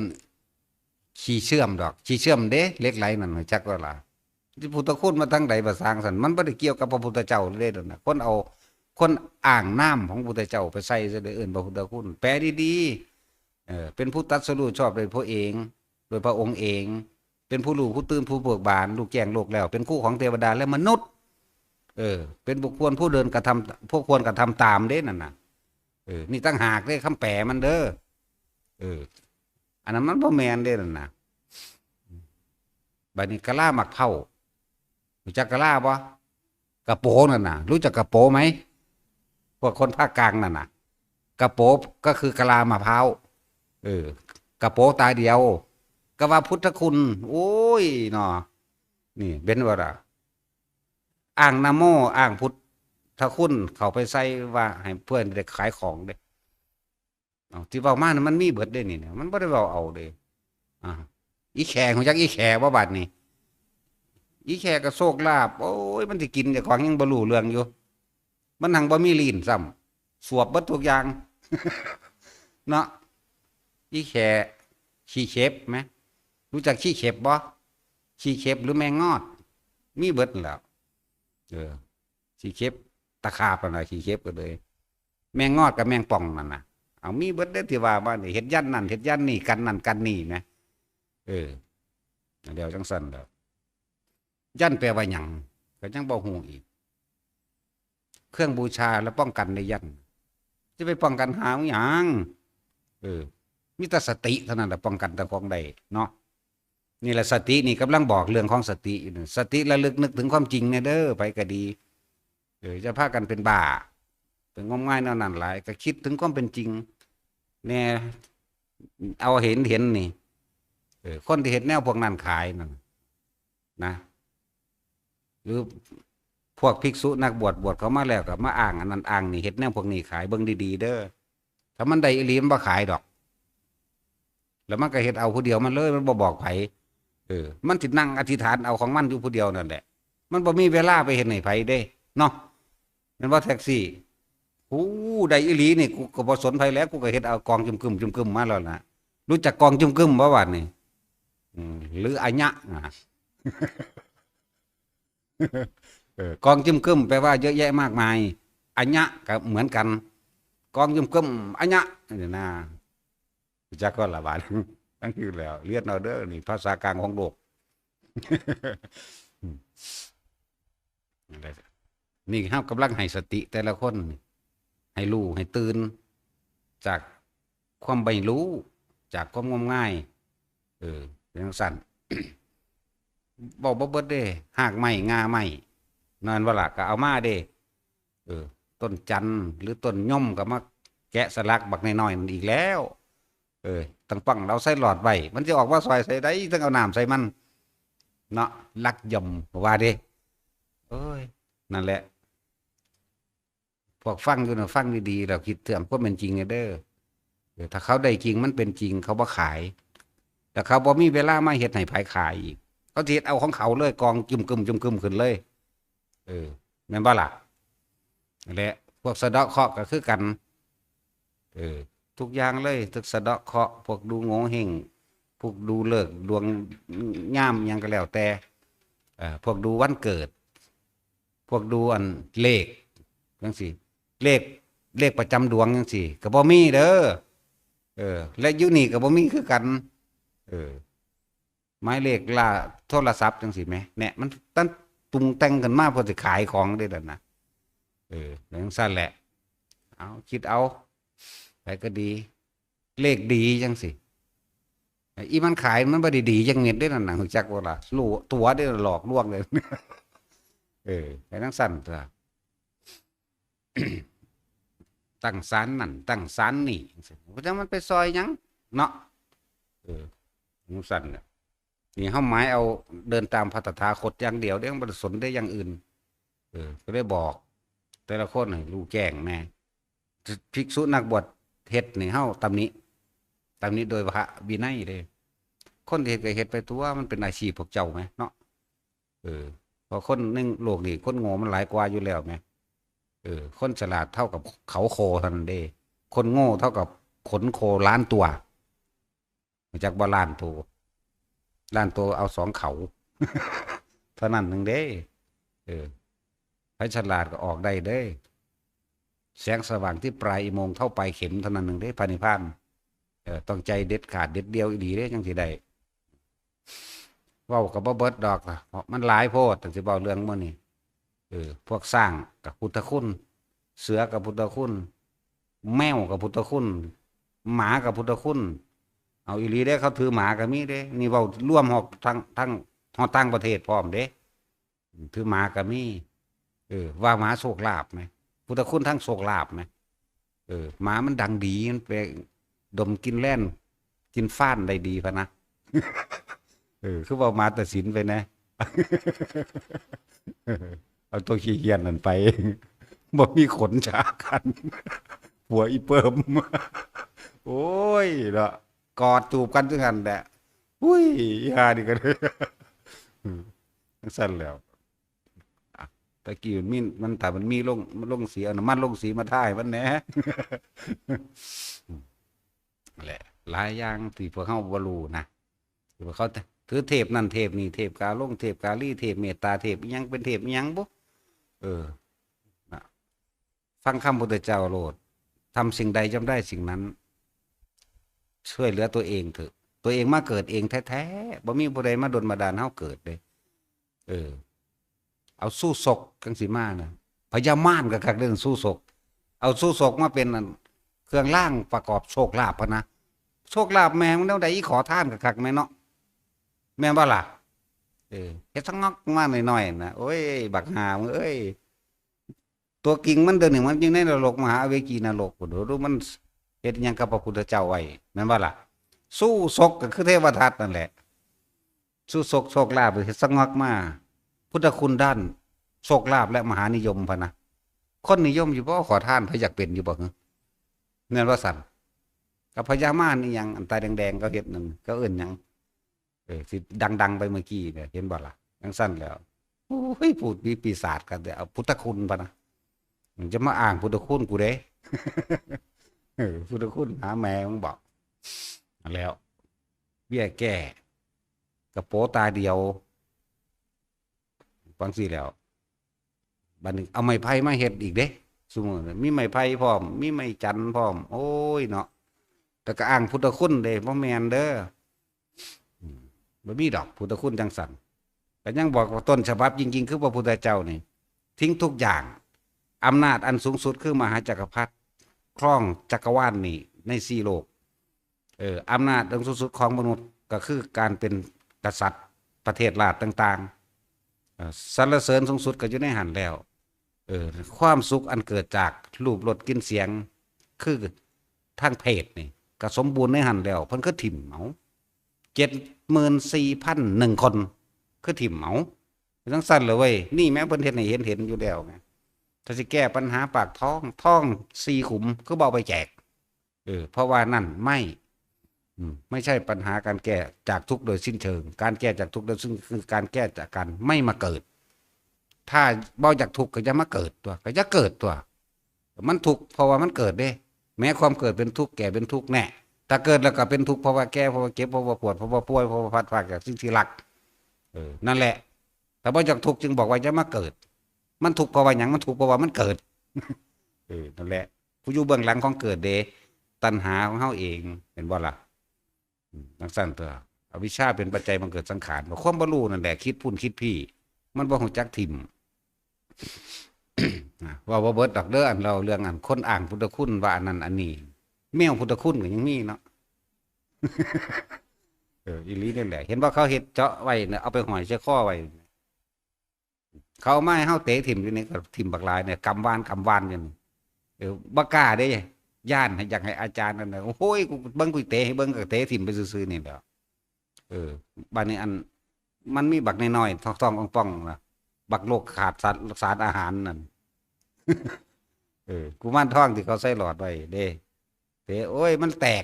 ขี้เชื่อมดอก ขี้เชื่อมเด้ เหล็กไหลนั่น รู้จักบ่ล่ะ สิพุทธคุณมาทางใด บ่าซ่างซั่น มันบ่ได้เกี่ยวกับพระพุทธเจ้าเลยเด้อนะ คนเอา คนอ้างนามของพุทธเจ้าไปใส่ซะเลย เอิ้นพระพุทธคุณ แปลดีๆ เออ เป็นผู้ตรัสรู้ชอบโดยพระเอง โดยพระองค์เอง เป็นผู้รู้ผู้ตื่นผู้เบิกบาน รู้แจ้งโลกแล้ว เป็นครูของเทวดาและมนุษย์ เออ เป็นบุคคลผู้เดินกระทำ ผู้ควรกระทำตามเด้นั่นน่ะ เออ นี่ต่างหากเด้ คำแปลมันเด้อ เออ อันนั้นมันบ่แม่นเด้นั่นน่ะ บัดนี้กะลาหมากเผา รู้จักกะลาบ่ กะโปนั่นน่ะ รู้จักกะโปไหม พวกคนภาคกลางนั่นน่ะ กะโปก็คือกะลามะพร้าว เออ กะโปตาเดียว ก็ว่าพุทธคุณ โอ้ยเนาะ นี่เป็นว่าล่ะ อ้างนะโม อ้างพุทธคุณเข้าไปใส่ว่าให้เพื่อนได้ขายของเด้ เอา ที่เว้ามานี่มันมีเบิดเด้นี่นะ มันบ่ได้เว้าเอาเด้ อ่า อีแข รู้จักอีแขบ่บัดนี้ อีแขก็โชคลาภ โอ้ย มันสิกินเจ้าของยังบ่รู้เรื่องอยู่ มันหังบ่มีลิ้นซ้ำ สวบเบิดทุกอย่าง เนาะ อีแข ขี้เข็บไหม รู้จักขี้เข็บบ่ ขี้เข็บหรือแมงงอด มีเบิดนั่นแหล้ว เออ ขี้เข็บ ตะขาบนั่นน่ะ ขี้เข็บก็เลย แมงงอดกับแมงป่องนั่นน่ะ เอามีเบิดเด้อที่ว่ามานี่ เฮ็ดยันต์นั่น เฮ็ดยันต์นี่ กันนั่นกันนี่นะ เออ เดี๋ยวจั่งซั่นแล้ว ยันต์แปลว่าหยัง ก็ยังบ่ฮู้อีก เครื่องบูชาและป้องกันในยันต์ จะไปป้องกันหาหยัง เออ มีแต่สติเท่านั้นแหละป้องกันแต่ของใดเนาะ นี่แหละสตินี่กำลังบอกเรื่องของสติอยู่นี่ สติระลึกนึกถึงความจริงเนี่ยเด้อ ไปก็ดี เออ จะพากันเป็นบ้า เป็นงมงายแนวนั้นหลาย ก็คิดถึงความเป็นจริงแน่ เอาเห็นเห็นนี่ เออ คนที่เฮ็ดแนวพวกนั้นขายนั่นนะ หรือพวกภิกษุนักบวช บวชเข้ามาแล้วก็มาอ้างอันนั้นอ้างนี่ เฮ็ดแนวพวกนี้ขาย เบิ่งดีๆเด้อ ถ้ามันได้อีหลีมันบ่ขายดอก แล้วมันก็เฮ็ดเอาผู้เดียวมันเลย มันบ่บอกไผ เออ มันสินั่งอธิษฐานเอาของมันอยู่ผู้เดียวนั่นแหละ มันบ่มีเวลาไปเฮ็ดให้ไผเด้ เนาะ แม่นบ่แท็กซี่ กูได้อีหลีนี่ กูก็บ่สนไผแล้ว กูก็เฮ็ดเอากองจึมกึม จึมกึมมาแล้วนะ รู้จักกองจึมกึมบ่บัดนี้ อืม หรืออะยะ อ่ะ เออ กองจึมกึมแปลว่าเยอะแยะมากมาย อะยะก็เหมือนกัน กองจึมกึม อะยะ นี่นะ รู้จักก่อนละบาด ตั้งชื่อแล้ว เรียนเอาเด้อ นี่ภาษากลางของโลก นั่นแหละ นี่เฮากำลังให้สติแต่ละคนนี่ ให้รู้ ให้ตื่น จากความไม่รู้ จากความงมงาย เออ เป็นจั่งซั่น เว้าบ่เบิดเด้ ฮากไม้ ง่าไม้ นั่นว่าล่ะ ก็เอามาเด้ เออ ต้นจันทร์ หรือต้นยม ก็มาแกะสลักบักน้อยๆนั่นอีกแล้ว เออ ตั้งปังเอาใส่หลอดไว้ มันสิออกมาซอยใส่ได้ ต้องเอาน้ำใส่มัน เนาะ ลักยม ว่าเด้ โอ้ย นั่นแหละ พวกฟังอยู่น่ะ ฟังดีๆ แล้วคิดถึงความเป็นจริงเนี่ยเด้อ เออ ถ้าเขาได้จริง มันเป็นจริง เขาบ่ขาย แต่เขาบ่มีเวลามาเฮ็ดให้ไผขายอีก เขาสิเฮ็ดเอาของเขาเลย กองจึมกึม จึมกึมขึ้นเลย เออ แม่นบ่ล่ะ? นั่นแหละ พวกสะเดาะเคราะห์ก็คือกัน เออ ทุกอย่างเลย ทุกสะเดาะเคราะห์ พวกดูโงเห้ง พวกดูฤกษ์ดวงยามหยังก็แล้วแต่ เอ่อ พวกดูวันเกิด พวกดูอันเลขจังซี่ เลข เลขประจำดวงจังซี่ ก็บ่มีเด้อ เออ และอยู่นี่ก็บ่มีคือกัน เออ หมายเลขล่าโทรศัพท์จังซี่แหม เนี่ย มันตั้งปรุงแต่งขึ้นมาเพื่อสิขายของเด้นั่นนะ เออ จังซั่นแหละ เอา คิดเอา ไปก็ดี เลขดีจังซี่ อีมันขายมันบ่ได้ดีจังเม็ดเด้นั่นน่ะ รู้จักบ่ล่ะ รู้ตัวเด้ หลอกลวงเลย เออ ไปจังซั่นตัว ตั้งศาลนั่น ตั้งศาลนี่จังซี่ บ่จักมันไปซอยหยังเนาะ เออ จังซั่นน่ะ นี่เฮาหมายเอาเดินตามพระตถาคตอย่างเดียวเด้ บ่ได้สนได้อย่างอื่น เออ ก็เลยบอก แต่ละคนให้รู้แจ้งแหน่ ภิกษุนักบวชเฮ็ดนี่เฮาตำหนิ ตำหนิโดยพระวินัยเด้ คนที่เฮ็ดก็เฮ็ดไปตัว มันเป็นอาชีพพวกเจ้าแหมเนาะ เออ เพราะคนในโลกนี่คนโง่มันหลายกว่าอยู่แล้วแหม เออ คนฉลาดเท่ากับเขาโคเท่านั้นเด้ คนโง่เท่ากับขนโคล้านตัว รู้จักบ่ ล้านตัว ล้านตัวเอาสองเขา เท่านั้นหนึ่งเด้ เออ ไผฉลาดก็ออกได้เด้ แสงสว่างที่ปลายอุโมงค์เท่าปลายเข็มเท่านั้นหนึ่งเด้ พระนิพพาน เออ ต้องใจเด็ดขาดเด็ดเดี่ยวอีหลีเด้ จังสิได้ เว้าก็บ่เบิดดอกล่ะ เพราะมันหลายโพด จังสิเว้าเรื่องมื้อนี้ เออ พวกช้างก็พุทธคุณ เสือก็พุทธคุณ แมวก็พุทธคุณ หมาก็พุทธคุณ เอาอีหลีเด้ เขาถือหมาก็มีเด้ นี่เว้ารวมฮอดทั้ง ทั้ง ฮอดต่างประเทศพร้อมเด้ ถือหมาก็มี เออ ว่าหมาโชคลาภแหม พุทธคุณทางโชคลาภแหม เออ หมามันดังดี มันไปดมกลิ่นแล่น กลิ่นฟานได้ดีพะนะ เออ คือว่าหมาตัดสินไปนะ เอาตัวขี้เหี้ยนนั่นไป บ่มีขนฉากกัน ผัวอีเปิม โอ้ยเนาะ กอดจูบกันจังซั่นแหละ อุ้ย อีห่านี่ก็เลย อืม จังซั่นแล้ว อ่ะ ตะกี้มันมี มัน ถ้ามันมีลง ลงสี เอาน้ำมันลงสีมาทาให้มันแหน่ แหละ หลายอย่างที่พวกเฮาบ่รู้นะ ที่พวกเขาถือเทพนั่นเทพนี่ เทพกาลง เทพกาลี เทพเมตตา เทพอิหยัง เป็นเทพอิหยังบ่ เออ นะ ฟังคำพุทธเจ้าโลด ทำสิ่งใดย่อมได้สิ่งนั้น ช่วยเหลือตัวเองเถอะ ตัวเองมาเกิดเองแท้ๆ บ่มีผู้ใดมาดลบันดาลเฮาเกิดเด้ เออ เอาสู้ศกจังสิมานะ พญามารก็คักเรื่องสู้ศก เอาสู้ศกมาเป็นอันเครื่องรางประกอบโชคลาภพะนะ โชคลาภแม่งมันแนวใด อีขอทานก็คักแม่เนาะ แม่นบ่ล่ะ เออ เฮ็ดสะงอกมาหน่อยๆ นะ โอ้ย บักห่ามึงเอ้ย ตัวจริงมันเดี๋ยวนี้มันอยู่ในนรกมหาอเวจีนรก โอ้โห ดูมันเฮ็ดหยังกับพระพุทธเจ้าไว้ แม่นบ่ล่ะ สู้ศกก็คือเทวทัตนั่นแหละ สู้ศกโชคลาภเฮ็ดสะงอกมา พุทธคุณด้านโชคลาภและมหานิยมพะนะ คนนิยมอยู่บ่ ขอทาน ไผอยากเป็นอยู่บ่ แม่นว่าซั่น กับพญามารนี่หยัง อันตาแดงๆ เขาเฮ็ดนั่น เขาเอิ้นหยัง เออ ที่ดังๆ ไปเมื่อกี้เนี่ย เห็นบ่ล่ะ จังซั่นแล้ว โอ้ย พูดมีปีศาจกัน แต่เอาพุทธคุณพะนะ มึงจะมาอ้างพุทธคุณกูเด้ เออ พุทธคุณหาแม่มึงบอก แล้ว เบี้ยแก้ กระโปรงตาเดียว ฟังสิแล้ว บัดนี้เอาไม้ไผ่มาเฮ็ดอีกเด้ ซุมื้อนี้มีไม้ไผ่พร้อม มีไม้จันพร้อม โอ้ยเนาะ แต่ก็อ้างพุทธคุณเด้ บ่แม่นเด้อ อืม บ่มีดอกพุทธคุณจังซั่น ก็ยังบอกว่าต้นฉบับจริงๆ คือพระพุทธเจ้านี่ ทิ้งทุกอย่าง อำนาจอันสูงสุดคือมหาจักรพรรดิ ครองจักรวาลนี่ในสี่โลก เออ อำนาจอันสูงสุดของมนุษย์ก็คือการเป็นกษัตริย์ประเทศราชต่างๆ เอ่อ สรรเสริญสูงสุดก็อยู่ในหั่นแล้ว เออ ความสุขอันเกิดจากรูปรสกลิ่นเสียง คือทางเพศนี่ ก็สมบูรณ์ในหั่นแล้ว เพิ่นคือถิ่มเอา เจ็ดหมื่นสี่พันหนึ่งคน คือถิ่มเอา จังซั่นเลยเว้ย นี่แหมเพิ่นเฮ็ดให้เห็น เห็นอยู่แล้วไง ถ้าสิแก้ปัญหาปากท้อง ท้องสี่ขุม คือบ่เอาไปแจก เออ เพราะว่านั่นไม่ อืม ไม่ใช่ปัญหาการแก้จากทุกข์โดยสิ้นเชิง การแก้จากทุกข์โดยสิ้น คือการแก้จากการไม่มาเกิด ถ้าบ่อยากทุกข์ก็อย่ามาเกิดตัว ก็อย่าเกิดตัว มันทุกข์เพราะว่ามันเกิดเด้ แม้ความเกิดเป็นทุกข์ แก่เป็นทุกข์แน่ ถ้าเกิดแล้วก็เป็นทุกข์เพราะว่าแก่ เพราะว่าเจ็บ เพราะว่าปวด เพราะว่าป่วย เพราะว่าพลัดพรากจากสิ่งที่รัก เออ นั่นแหละ ถ้าบ่อยากทุกข์จึงบอกว่าอย่ามาเกิด มันทุกข์เพราะว่าหยัง มันทุกข์เพราะว่ามันเกิด เออ นั่นแหละ ผู้อยู่เบื้องหลังของเกิดเด้ ตัณหาของเฮาเอง เห็นบ่ล่ะ อืม จั่งซั้นตัว อวิชชาเป็นปัจจัยบังเกิดสังขาร ความบ่รู้นั่นแหละ คิดพู้นคิดพี้ มันบ่ฮู้จักถิ่ม นะ เว้าบ่เบิดดอกเด้อ อันเล่าเรื่องอันคนอ้างพุทธคุณว่าอันนั้นอันนี้ แมวพุทธคุณก็ยังมีเนาะ เออ อีหลีนี่แหละ เห็นว่าเขาเฮ็ดเจาะไว้เนี่ย เอาไปห้อยใส่คอไว้ เขาเอามาให้เฮาเตะถิ่มอยู่นี่ ก็ถิ่มบักหลายเนี่ย กำวานกำวานอยู่นี่ เออ บ่กล้าเด้ ย้าน อยากให้อาจารย์นั่นน่ะ โอ้ย กู เบิ่งกูเตะให้เบิ่ง ก็เตะถิ่มไปซื่อๆนี่แหละ เออ บัดนี้อัน มันมีบักน้อยๆ ท้องๆ ป่องๆ นะ บักโรคขาดสาร สารอาหารนั่น เออ กุมารทองที่เขาใส่หลอดไว้เด้ เตะ โอ้ย มันแตก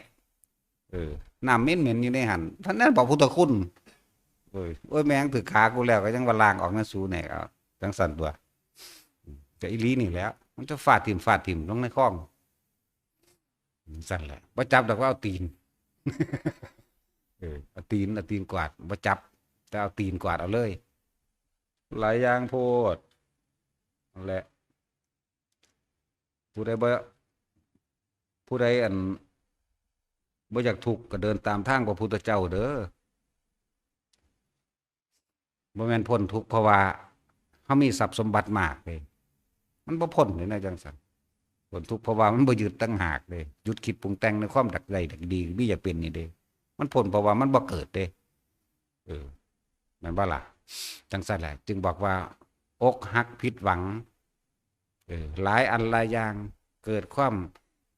เออ น้ำเหม็นๆ อยู่ในหั่น ท่านนั้นบอกพุทธคุณ โอ้ย โอ้ย แม่งถือขากูแล้ว ก็ยังว่าล้างออกนะสูแหนกเอา จั่งซั้นตัว ก็อีหลีนี่แหละ มันจะฟาดถิ่ม ฟาดถิ่มลงในคลอง จั่งซั้นแหละ บ่จับดอก ว่าเอาตีน เออ เอาตีน เอาตีนกวาด บ่จับ แต่เอาตีนกวาดเอาเลย หลายอย่างโพด นั่นแหละ ผู้ใดบ่ ผู้ใดอัน บ่อยากทุกข์ก็เดินตามทางพระพุทธเจ้าเด้อ บ่แม่นพ้นทุกข์เพราะว่าเฮามีทรัพย์สมบัติมากเด้ มันบ่พ้นเลยนะจั่งซั้น พ้นทุกข์เพราะว่ามันบ่ยึดต่างหากเด้ หยุดคิดปรุงแต่งในความอยากได้อยากดี มีอยากเป็นนี่เด้ มันพ้นเพราะว่ามันบ่เกิดเด้ เออ แม่นบ่ล่ะ จั่งซั้นแหละ จึงบอกว่า อกหักผิดหวัง เออ หลายอันหลายอย่าง เกิดความ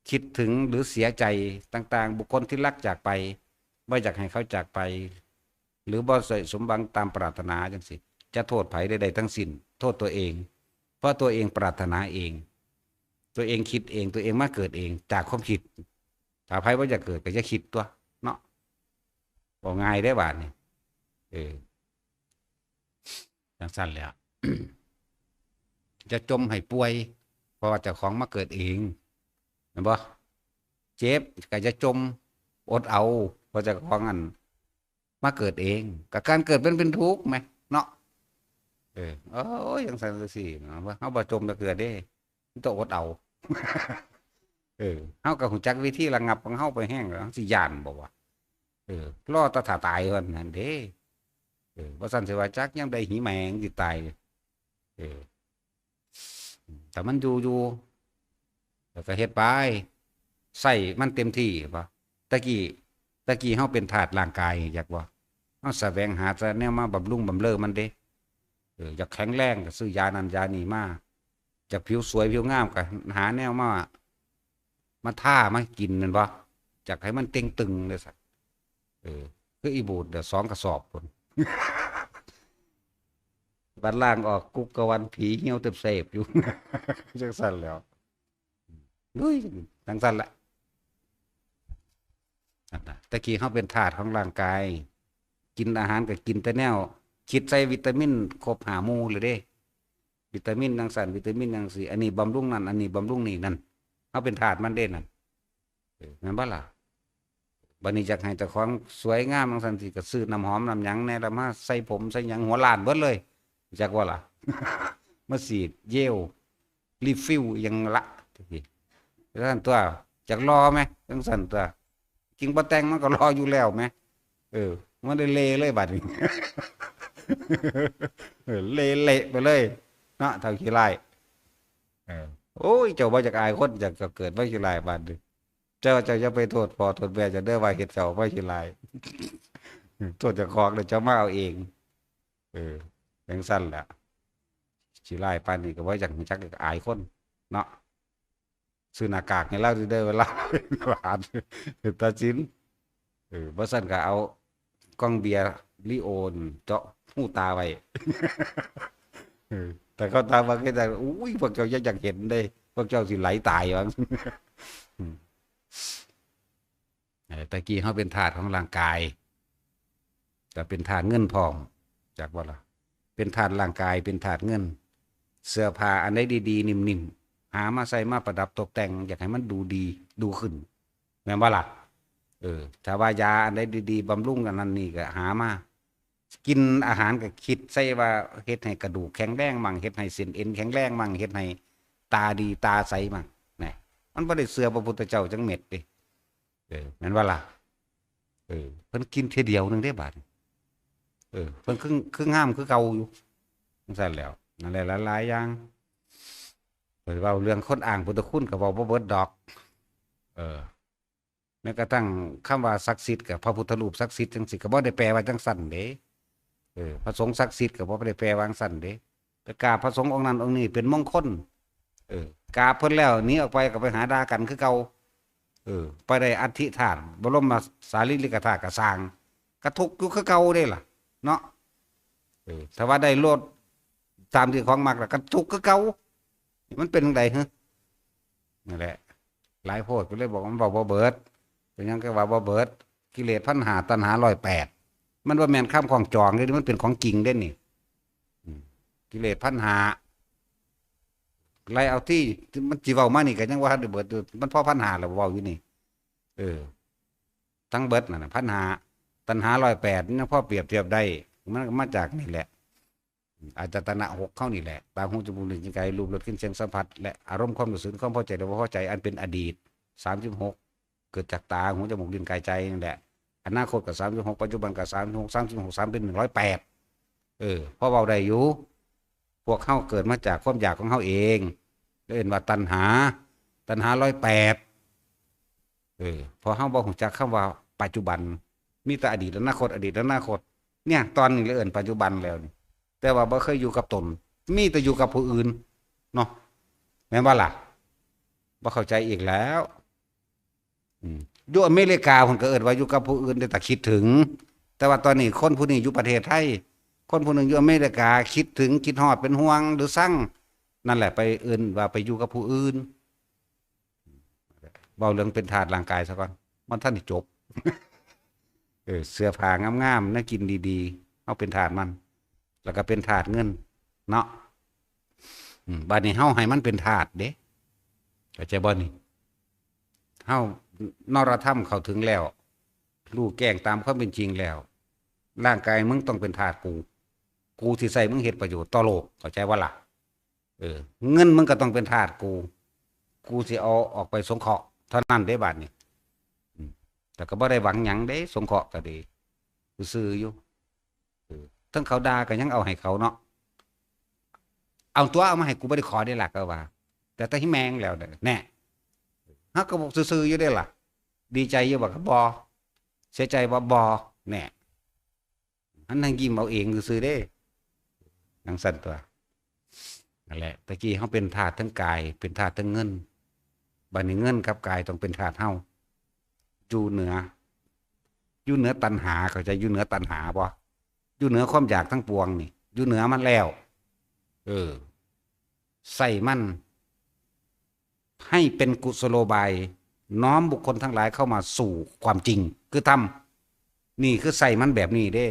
คิดถึงหรือเสียใจต่างๆ บุคคลที่รักจากไป บ่อยากให้เขาจากไป หรือบ่ได้สมหวังตามปรารถนาจั่งซี้ จะโทษไผใดๆ ทั้งสิ้น โทษตัวเอง เพราะตัวเองปรารถนาเอง ตัวเองคิดเอง ตัวเองมาเกิดเอง จากความคิด ถ้าไผบ่อยากเกิดก็อย่าคิดตัว เนาะ บ่ง่ายเด้บาดนี้ เออ จั่งซั้นแหละ จะจมให้ป่วย เพราะว่าเจ้าของมาเกิดเอง แม่นบ่ เจ็บก็อย่าจม อดเอา เพราะเจ้าของอัน มาเกิดเอง ก็การเกิดมันเป็นทุกข์แหม เนาะ เออ โอ้ย จั่งซั้นจั่งซี้ เนาะ ว่าเฮาบ่จมจักเทื่อเด้ มันต้องอดเอา เออ เฮาก็ฮู้จักวิธีระงับของเฮาไปแฮงแล้ว เฮาสิย้านบ่วะ เออ รอแต่ถ้าตายเท่านั้นเด้ เออ บ่ซั้นสิว่าจักยามใดหีแมงสิตาย เออ แต่มันอยู่อยู่ แล้วก็เฮ็ดไป ใช้มันเต็มที่ บ่ ตะกี้ ตะกี้เฮาเป็นทาสร่างกาย อยากบ่ เฮาแสวงหาแต่แนวมาบำรุงบำเรอมันเด้ เออ อยากแข็งแรงก็ซื้อยานั่นยานี่มา อยากผิวสวยผิวงามก็หาแนวมา มาทามากินแม่นบ่ อยากให้มันเต่งตึงเด้อสัตว์ เออ คืออีบูดเดี๋ยวสองกระสอบพุ้น บัดล้างออกกุกกะวันผีเหี่ยวเต็บเสบอยู่ จั่งซั้นแหล้ว ลุย จั่งซั้นแหละ นั่นน่ะ แต่กี้เฮาเป็นทาสของร่างกาย กินอาหารก็กินแต่แนว คิดใส่วิตามินครบห้าหมู่เลยเด้ วิตามินจั่งซั้น วิตามินจั่งซี้ อันนี้บำรุงนั่น อันนี้บำรุงนี่นั่น เฮาเป็นทาสมันเด้นั่น เออ แม่นบ่ล่ะ บัดนี้อยากให้เจ้าของสวยงามจั่งซั้นสิ ก็ซื้อน้ำหอมน้ำหยังแหน่ แล้วมาใส่ผมใส่หยังหัวล้านเบิดเลย จักบ่ล่ะ มาสีดเจล รีฟิลอิหยังละ จั่งซั้นตัว อยากหล่อแหม จั่งซั้นตัว จริงบ่แต่งมันก็หล่ออยู่แล้วแหม เออ มันได้เละเลยบัดนี้ เออ เละเละไปเลย เนาะ เฒ่าขี้ร้าย เออ โอ้ย เจ้าบ่อยากอายคน อยากจะเกิดมาขี้ร้ายบัดนี้ เจ้า เจ้าอย่าไปโทษพ่อโทษแม่เจ้าเด้อ ว่าเฮ็ดเจ้ามาขี้ร้าย โทษเจ้าของเด้อ เจ้ามาเอาเอง เออ จั่งซั้นแหละ ขี้ร้ายปานนี้ก็บ่อยากรู้จัก อยากอายคน เนาะ ซื้อหน้ากากให้ลาวเด้อ เวลา หาตัดสิน เออ บ่ซั้นก็เอากล่องเบียร์ลีโอเจาะหูตาไว้ เออ แต่เขาตามว่า "อุ้ย พวกเจ้าอยาก อยากเห็นเด้ พวกเจ้าสิไหลตาย" ว่า อืม เออ แต่กี้เฮาเป็นทาสของร่างกาย ก็เป็นทาสเงินพร้อม จักบ่ล่ะ เป็นทาสร่างกาย เป็นทาสเงิน เสื้อผ้าอันใดดีๆ นิ่มๆ หามาใส่มาประดับตกแต่ง อยากให้มันดูดีดูขึ้น แม่นบ่ล่ะ เออ ถ้าว่ายาอันใดดีๆ บำรุงอันนั้นนี่ก็หามา กินอาหารก็คิดใส่ว่าเฮ็ดให้กระดูกแข็งแรงมั่ง เฮ็ดให้เส้นเอ็นแข็งแรงมั่ง เฮ็ดให้ตาดีตาใสมั่ง นะ มันบ่ได้เชื่อพระพุทธเจ้าจังเม็ดเด้ เออ แม่นบ่ล่ะ เออ เพิ่นกินเทื่อเดียวหนึ่งเด้บาดนี้ เออ เพิ่นคือ คืองามคือเก่าอยู่ จั่งซั้นแหล้ว นั่นแหละหลายๆ อย่าง ข้อยเว้าเรื่องคนอ้างพุทธคุณก็เว้าบ่เบิดดอก เออ แม้กระทั่งคำว่าศักดิ์สิทธิ์กับพระพุทธรูปศักดิ์สิทธิ์จั่งซี้ก็บ่ได้แปลว่าจั่งซั้นเด้ เออ พระสงฆ์ศักดิ์สิทธิ์ก็บ่ได้แปลว่าจั่งซั้นเด้ ไปกราบพระสงฆ์องค์นั้นองค์นี้เป็นมงคล เออ กราบเพิ่นแล้วหนีออกไปก็ไปหาด่ากันคือเก่า เออ ไปได้อัฐิธาตุ บรมสารีริกธาตุก็สร้าง ก็ทุกข์อยู่คือเก่าเด้ล่ะ เนาะ เออ ถ้าว่าได้รถตามที่ของมักแล้วก็ทุกข์คือเก่า มันเป็นจั่งใด๋ฮะ นั่นแหละ หลายโพดก็เลยบอกมันเว้าบ่เบิด เป็นหยังก็ว่าบ่เบิด กิเลสพันห้า ตัณหาร้อยแปด มันบ่แม่นคำของจองเด้ มันเป็นของจริงเด้นี่ อืม กิเลสพันห้า ไล่เอาที่มันสิเว้ามานี่ก็ยังบ่ทันได้เบิดอยู่ มันพอพันห้าแล้วเว้าอยู่นี่ เออ ทั้งเบิดนั่นน่ะ พันห้า ตัณหาร้อยแปด มันยังพอเปรียบเทียบได้ มันก็มาจากนี่แหละ อายตนะหกเฮานี่แหละ ตา หู จมูก ลิ้น กาย รูป รส กลิ่น เสียง สัมผัส และอารมณ์ความรู้สึก ความพอใจ หรือบ่พอใจ อันเป็นอดีต สามสิบหก เกิดจากตา หู จมูก ลิ้น กาย ใจนั่นแหละ อนาคตก็ สามสิบหก ปัจจุบันก็ สามสิบหก สามสิบหก สามเป็น หนึ่งร้อยแปด เออ พอเว้าได้อยู่ พวกเฮาเกิดมาจากความอยากของเฮาเอง เอิ้นว่าตัณหา ตัณหาร้อยแปด เออ เพราะเฮาบ่ฮู้จักคำว่าปัจจุบัน มีแต่อดีตอนาคต อดีตอนาคต เนี่ย ตอนนี้เลยเอิ้นปัจจุบันแล้วนี่ แต่ว่าบ่เคยอยู่กับตน มีแต่อยู่กับผู้อื่น เนาะ แม่นบ่ล่ะ บ่เข้าใจอีกแล้ว อืม อยู่อเมริกาเพิ่นก็เอิ้นว่าอยู่กับผู้อื่น แต่คิดถึง แต่ว่าตอนนี้คนผู้นี้อยู่ประเทศไทย คนผู้หนึ่งอยู่อเมริกา คิดถึง คิดฮอด เป็นห่วง หรือซัง นั่นแหละ ไปเอิ้นว่าไปอยู่กับผู้อื่น เว้าเรื่องเป็นทาสร่างกายซะก่อน มันทันได้จบ เออ เสื้อผ้างามๆ แนวกินดีๆ เฮาเป็นทาสมัน แล้วก็เป็นทาสเงิน เนาะ อืม บัดนี้เฮาให้มันเป็นทาสเด้ เข้าใจบ่นี่ เฮา นรธรรมเข้าถึงแล้ว รู้แจ้งตามความเป็นจริงแล้ว ร่างกายมึงต้องเป็นทาสกู กูสิใช้มึงเฮ็ดประโยชน์ต่อโลก เข้าใจบ่ล่ะ เออ เงินมึงก็ต้องเป็นทาสกู กูสิเอาออกไปสงเคราะห์เท่านั้นเด้ บาดนี้ อืม แต่ก็บ่ได้หวังหยังเด้ สงเคราะห์ก็ดี ซื่อๆ อยู่ เออ ทั้งเขาด่าก็ยังเอาให้เขาเนาะ เอาตัวเอามาให้กูบ่ได้ขอได้ล่ะ ก็ว่า แต่แต่ที่แมงแล้วเนี่ย แน่ เฮาก็บอกซื่อๆ อยู่ได้ล่ะ ดีใจอยู่บ่ ก็บ่ เสียใจบ่ บ่ แน่ หันนั่งยิ้มเอาเองซื่อๆ เด้ จั่งซั้นตั๊ว นั่นแหละ ตะกี้เฮาเป็นทาสทั้งกาย เป็นทาสทั้งเงิน บัดนี้เงินกับกายต้องเป็นทาสเฮา อยู่เหนือ อยู่เหนือตัณหา เข้าใจ อยู่เหนือตัณหาบ่ อยู่เหนือความอยากทั้งปวงนี่ อยู่เหนือมันแล้ว เออ ใช้มัน ให้เป็นกุศโลบาย น้อมบุคคลทั้งหลายเข้ามาสู่ความจริง คือธรรม นี่คือใช้มันแบบนี้เด้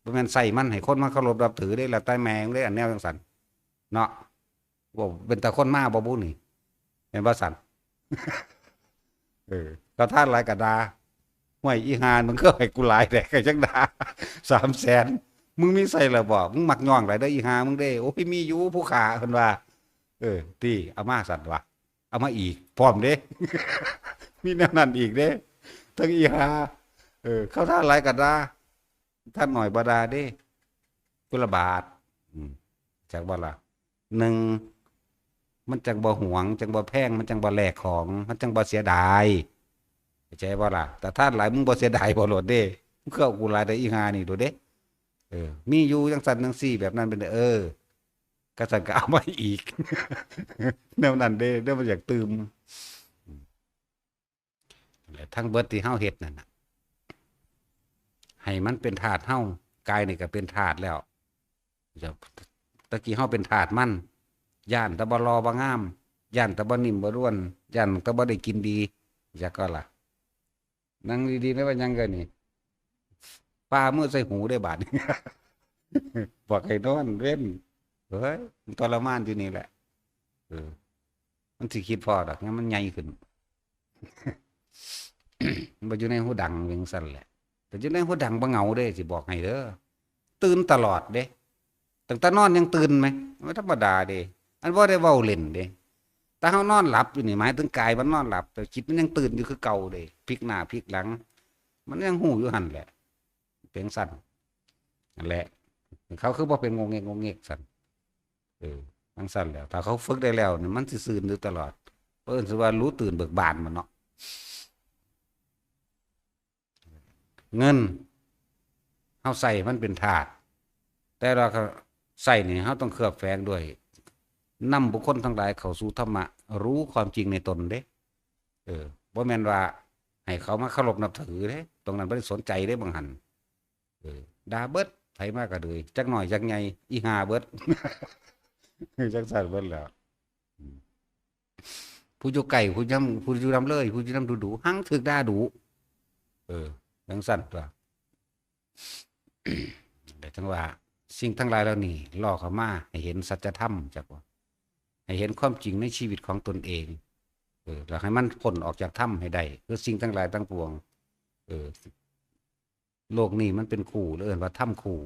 บ่แม่นใช้มันให้คนมาเคารพนับถือเด้ แล้วแต่แม่งเด้ อันแนวจั่งซั้น เนาะ ว่าเป็นตาคนมาบ่บุนี่ แม่นบ่ซั้น เออ เขาทานหลายก็ด่า ห้วย อีห่า มึงคือให้กูหลายแท้ ก็จั่งด่า สามแสน มึงมีใช้แล้วบ่ มึงมักย่องหลายเด้อ อีห่า มึงเด้ โอ้ย มีอยู่ผู้ข้า เพิ่นว่า เออ ติ เอามาซั้นวะ เอามาอีก พร้อมเด้ มีแนวนั้นอีกเด้ ทั้งอีห่า เออ เขาทานหลายก็ด่า ทานน้อยบ่ด่าเด้ พุทธบาท อืม จักบ่ล่ะ หนึ่ง มันจั่งบ่หวง จั่งบ่แพง มันจั่งบ่แลกของ มันจั่งบ่เสียดาย เข้าใจบ่ล่ะ แต่ทานหลายมึงบ่เสียดายบ่โลดเด้ มึงคือเอากูหลายแต่อีห่านี่โลดเด้ เออ มีอยู่จั่งซั้นจั่งซี้ แบบนั้นเป็น เออ ก็ซั้นก็เอามาอีก แนวนั้นเด้ เดี๋ยวมันอยากตื่ม และทั้งเบิดที่เฮาเฮ็ดนั่นน่ะ ให้มันเป็นทาสเฮา กายนี่ก็เป็นทาสแล้ว ตะกี้เฮาเป็นทาสมัน ย้านแต่บ่หล่อบ่งาม ย้านแต่บ่นิ่มบ่นวล ย้านแต่บ่ได้กินดี จักก็ล่ะ นั่งดีๆ ได้ว่าหยังกันนี่ ปามือใส่หูได้บาดนี้ บอกให้นอนเว้น เฮ้ย มันทรมานอยู่นี่แหละ เออ มันสิคิดพอดอก ยามมันใหญ่ขึ้น มันบ่อยู่ในหูดังจั่งซั้นแหละ แต่อยู่ในหูดังบ่เหงาเด้ สิบอกให้เด้อ ตื่นตลอดเด้ ตั้งแต่นอนยังตื่นไหม มันธรรมดาเด้ อันบ่ได้เว้าเล่นเด้ แต่เฮานอนหลับอยู่นี่ หมายถึงกายมันนอนหลับ แต่จิตมันยังตื่นอยู่คือเก่าเด้ พลิกหน้าพลิกหลัง มันยังฮู้อยู่หั่นแหละ เป็นจั่งซั้น นั่นแหละ เขาคือบ่เป็นงงเงกงงเงกซั้น เออ จั่งซั้นแหล้ว ถ้าเขาฝึกได้แล้วนี่ มันสิซื่นอยู่ตลอด เพิ่นสิว่ารู้ตื่นเบิกบานมันเนาะ เงิน เฮาใช้มันเป็นธาตุ แต่ว่าเขาใช้นี่ เฮาต้องเคลือบแฝงด้วย นำบุคคลทั้งหลายเข้าสู่ธรรมะ รู้ความจริงในตนเด้ เออ บ่แม่นว่าให้เขามาเคารพนับถือเด้ ตรงนั้นบ่ได้สนใจเด้ บางหั้น เออ ด่าเบิด ไผมาก็เลย จักน้อยจักใหญ่ อีห่าเบิด จั่งซั้นเบิดแล้ว อืม ผู้อยู่ใกล้ ผู้อยู่นำ ผู้อยู่นำเลย ผู้อยู่นำดูๆ หังถืกด่าดู เออ จั่งซั้นตั่ว แต่จั่งว่า สิ่งทั้งหลายเหล่านี้ ล่อเข้ามาให้เห็นสัจธรรม จักว่า ให้เห็นความจริงในชีวิตของตนเอง เออ แล้วให้มันพ้นออกจากธรรมให้ได้ คือสิ่งทั้งหลายทั้งปวง เออ โลกนี้มันเป็นคู่ เอิ้นว่าธรรมคู่